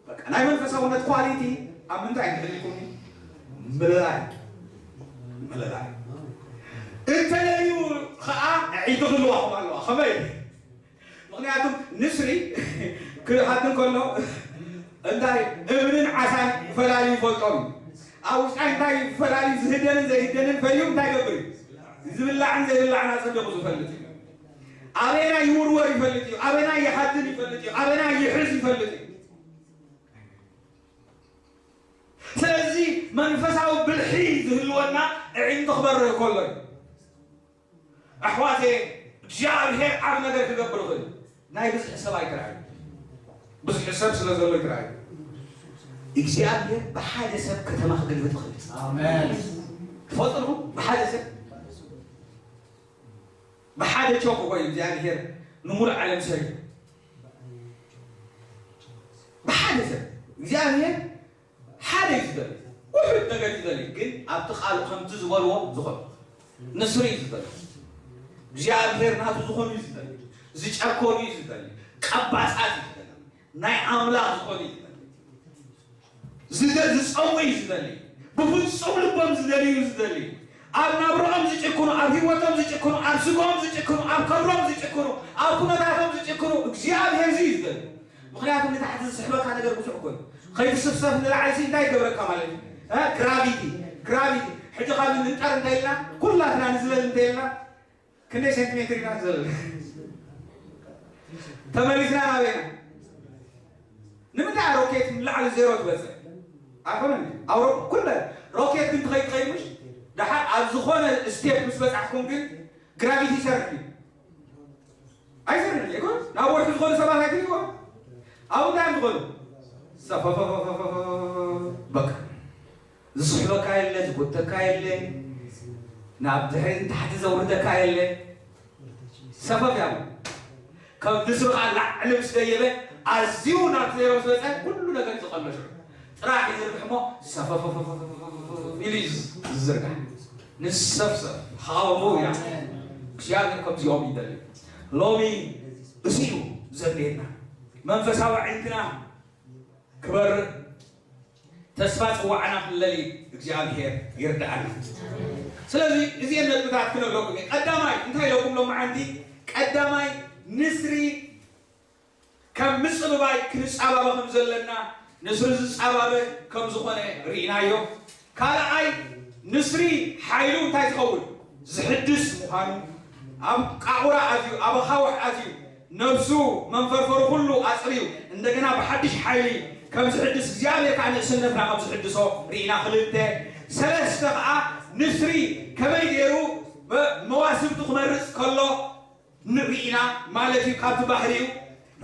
በቃ ናይ መንፈሳውነት ኳሊቲ ኣብ ምንታይ ክህልኩም? ምልላይ ምልላይ እንተለዩ ከዓ ዒቲ ክልዋኹም ኣለዋ። ከመይ? ምክንያቱም ንስሪ ክሃድን ከሎ እንታይ እምንን ዓሳን ፈላልዩ ይፈልጦም እዩ። ኣብ ውሽጣይ እንታይ ፈላልዩ ዝህደንን ዘይህደንን ፈልዩ እንታይ ይገብር እዩ? ዝብላዕን ዘይብላዕን ኣጸቢቑ ዝፈልጥ እዩ። ኣበና ይውርወር ይፈልጥ እዩ። ኣበና ይሃድን ይፈልጥ እዩ። ኣበና ይሕዝ ይፈልጥ እዩ። ስለዚ መንፈሳዊ ብልሒ ዝህልወና ኣዒንቱ ክበርህ ከሎ እዩ። ኣሕዋተ እግዚኣብሔር ዓብ ነገር ክገብር ይኽእል። ናይ ብዝሒ ሰብ ኣይትርኣዩ። ብዙሕ ሰብ ስለ ዘሎ ኣይትርኣዩ። እግዚኣብሔር ብሓደ ሰብ ከተማ ክገልብጥ ይኽእል። ኣሜን። ትፈልጡ ዲኹም? ብሓደ ሰብ ብሓደ ቾክ እኮ እዩ እግዚኣብሔር ንሙሉእ ዓለም ሰሪሑ። ብሓደ ሰብ እግዚኣብሔር ሓደ እዩ ዝደሊ። ውሑድ ነገር እዩ ዝደሊ፣ ግን ኣብቲ ቃሉ ከምቲ ዝበልዎ ዝኾኑ ንስሪ እዩ ዝደሊ። እግዚኣብሔር ናቱ ዝኾኑ እዩ ዝደሊ። ዝጨከኑ እዩ ዝደሊ። ቀባጻት እዩ ዝደሊ። ናይ ኣምላኽ ዝኾኑ እዩ ዝደሊ። ዝደ- ዝጸሙ እዩ ዝደሊ። ብፍጹም ልቦም ዝደልዩ እዩ ዝደሊ። ኣብ ናብርኦም ዝጭክኑ፣ ኣብ ህይወቶም ዝጭክኑ፣ ኣብ ስግኦም ዝጭክኑ፣ ኣብ ከብሮም ዝጭክኑ፣ ኣብ ኩነታቶም ዝጭክኑ እግዚኣብሔር እዚ እዩ ዝደሊ። ምክንያቱ ንታሕቲ ዝስሕበካ ነገር ብዙሕ እኮ እዩ። ከይትስፍሰፍ ንላዕሊ ሲ እንታይ ይገብረካ ማለት እዩ? እ? ግራቪቲ ግራቪቲ ሕጂ ካብ ንንጠር እንተኢልና ኩላትና ንዝለል እንተኢልና ክንደይ ሴንቲሜትር ኢና ንዘልል? ተመሊስና ናበይና? ንምንታይ ሮኬት ንላዕሊ ዜሮ ትበፅሕ? ኣይኮነን። ኣውሮፓ ኩለ ሮኬት ግን ትኸይድ ትኸይድ ምሽ ደሓር ኣብ ዝኾነ ስቴፕ ምስ በፃሕኩም ግን ግራቪቲ ይሰርሕ እዩ። ኣይሰርሕን እዩ። ይኮን ናብ ወርሒ ዝኾኑ ሰባት ኣይትሪእዎ? ኣብ እንታይ እዮም ዝኾኑ? ሰፈፈፈፈፈፈ በቃ ዝስሕበካ የለ፣ ዝጎተካ የለ፣ ናብ ድሕሪ ንታሕቲ ዘውርደካ የለ። ሰፈፍ ያሉ ከም ንስሩ ከዓ ላዕሊ ምስ ደየበ ኣዝዩ ናብ ዜሮ ዝበፀ ኩሉ ነገር ዝቐለሹ ጥራሕ ይዝርግሕ እሞ ሰፈፈፈፈፈፈፈ ኢሉ እዩ ዝዝርጋሕ። ንሰፍሰፍ ሃሌሉያ። እግዚኣብሔር ከምዚኦም ይደሊ። ሎሚ እዚዩ ዘድልየና መንፈሳዊ ዓይንትና ክበርእ ተስፋ ጽዋዕና ክንለሊ እግዚኣብሔር ይርድኣና። ስለዚ እዚአን ነጥብታት ክነግረኩም እየ። ቀዳማይ እንታይ ኢለኩም ሎማዓንቲ? ቀዳማይ ንስሪ ከም ምጽብባይ ክንጻባበ ከም ዘለና ንስሪ ዝጻባበ ከም ዝኾነ ርኢናዮ። ካልኣይ ንስሪ ሓይሉ እንታይ ዝኸውን ዝሕድስ ምዃኑ ኣብ ቃቑራ ኣትዩ ኣብ ኣኻውሕ ኣትዩ ነብሱ መንፈርፈሩ ኩሉ ኣጽርዩ እንደገና ብሓድሽ ሓይሊ ከም ዝሕድስ እግዚኣብሔር ከዓ ንእስነትና ከም ዝሕድሶ ርኢና። ክልተ ሰለስተ ከዓ ንስሪ ከመይ ገይሩ መዋስብቱ ክመርፅ ከሎ ንርኢና ማለት እዩ። ካብቲ ባህሪኡ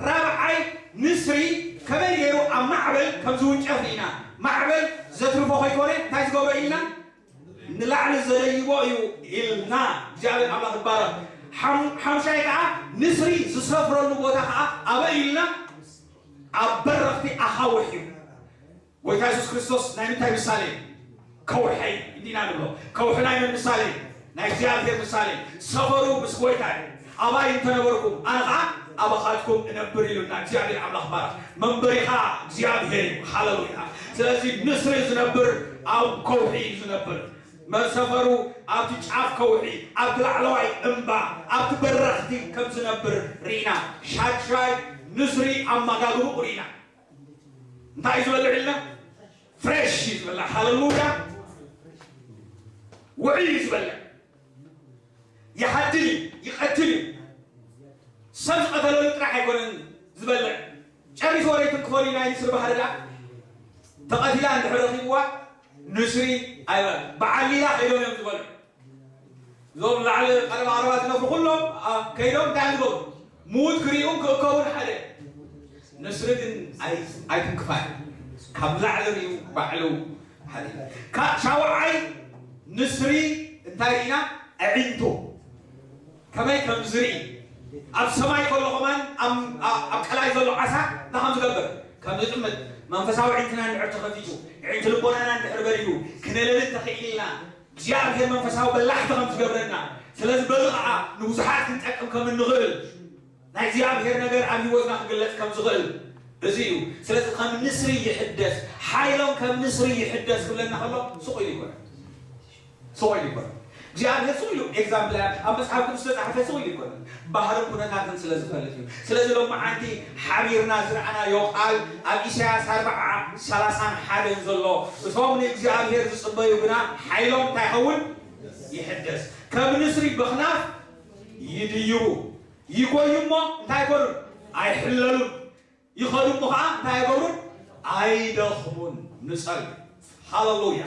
ራብዓይ ንስሪ ከመይ ገይሩ ኣብ ማዕበል ከም ዝውንጨፍ ርኢና። ማዕበል ዘትርፎ ከይኮነ እንታይ ዝገብሮ ኢልና ንላዕሊ ዘደይቦ እዩ ኢልና እግዚኣብሔር ኣምላኽ ይባረኽ። ሓምሻይ ከዓ ንስሪ ዝሰፍረሉ ቦታ ከዓ ኣበይ ኢልና ኣብ በረኽቲ ኣኻውሕ እዩ። ጎይታ የሱስ ክርስቶስ ናይ ምንታይ ምሳሌ? ከውሐይ እንዲና ንብሎ። ከውሒ ናይ መን ምሳሌ? ናይ እግዚኣብሔር ምሳሌ። ሰፈሩ ምስ ጎይታ እዩ። ኣባይ እንተነበርኩም ኣነ ከዓ ኣባኻትኩም እነብር ኢሉና እግዚኣብሔር ኣምላኽ ባረኽ። መንበሪኻ እግዚኣብሔር እዩ። ሃለሉያ። ስለዚ ንስሪ ዝነብር ኣብ ከውሒ እዩ ዝነብር። መሰፈሩ ኣብቲ ጫፍ ከውሒ ኣብቲ ላዕለዋይ እምባ ኣብቲ በረኽቲ ከም ዝነብር ርኢና። ሻድሻይ ንስሪ ኣመጋግብኡ ርኢና። እንታይ እዩ ዝበልዕ ኢልና? ፍሬሽ እዩ ዝበልዕ። ሃለሉያ። ውዑይ እዩ ዝበልዕ። ይሓድን እዩ፣ ይቐትል እዩ። ሰብ ዝቐተለሉ ጥራሕ ኣይኮነን ዝበልዕ። ጨሪሱ ወረ ኣይትንክፈሉ። ናይ ንስሪ ባህሪ ደኣ ተቐቲላ እንድሕር ረኺብዋ ንስሪ ኣይበ-፣ ብዓሊላ ከይዶም እዮም ዝበልዑ። እዞም ላዕሊ ቀረባ ቀረባ ዝነብሩ ኩሎም፣ ኣ፣ ከይዶም እንታይ ዝገብሩ? ምዉት ክርእዩን ክእከቡን ሓደ። ንስሪ ግን ኣይ-፣ ኣይትንክፋን። ካብ ላዕሊ ርእዩ ባዕሉ ሓደ። ካብ ሻውዓይ ንስሪ እንታይ ርኢና? ኣዒንቱ ከመይ ከም ዝርኢ፣ ኣብ ሰማይ ከሎ ከማን ኣብ፣ ኣብ፣ ኣብ ቀላይ ዘሎ ዓሳ እንታይ ከም ዝገብር፣ ከም ዝጥምት፣ መንፈሳዊ ኣዒንትና እንድሕር ተኸፊቱ፣ ኣዒንቲ ልቦናና እንድሕር በሪሁ፣ ክነለሊ እንተኽኢልና፣ እግዚኣብሔር መንፈሳዊ በላሕቲ ከም ዝገብረና፣ ስለዚ በዚ ኸዓ ንብዙሓት ክንጠቅም ከም እንኽእል፣ ናይ እግዚኣብሔር ነገር ኣብ ህይወትና ክግለጽ ከም ዝኽእል እዚ እዩ። ስለዚ ከም ንስሪ ይሕደስ፣ ሓይሎም ከም ንስሪ ይሕደስ ክብለና ከሎ ስቕ ኢሉ ይኮነ። ስቕ ኢሉ ይኮነ። እግዚኣብሔር ስቕ ኢሉ፣ ኤግዛምፕል፣ ኣብ መጽሓፍ ቅዱስ ዝተጻሕፈ ስቕ ኢሉ ይኮነ። ባህርን ኩነታትን ስለ ዝፈልጥ እዩ። ስለዚ ሎማዓንቲ ሓቢርና ዝረኣናዮ ቃል ኣብ ኢሳያስ ኣርብዓ ሰላሳን ሓደን ዘሎ፣ እቶም ንእግዚኣብሔር ዝጽበዩ ግና ሓይሎም እንታይ ይኸውን? ይሕደስ። ከም ንስሪ በኽናፍ ይድይቡ፣ ይጎዩ እሞ እንታይ ኣይኮኑን? ኣይሕለሉን። ይኸዱ እሞ ኸዓ እንታይ ኣይገብሩን? ኣይደኽሙን። ንጸል። ሃሌሉያ።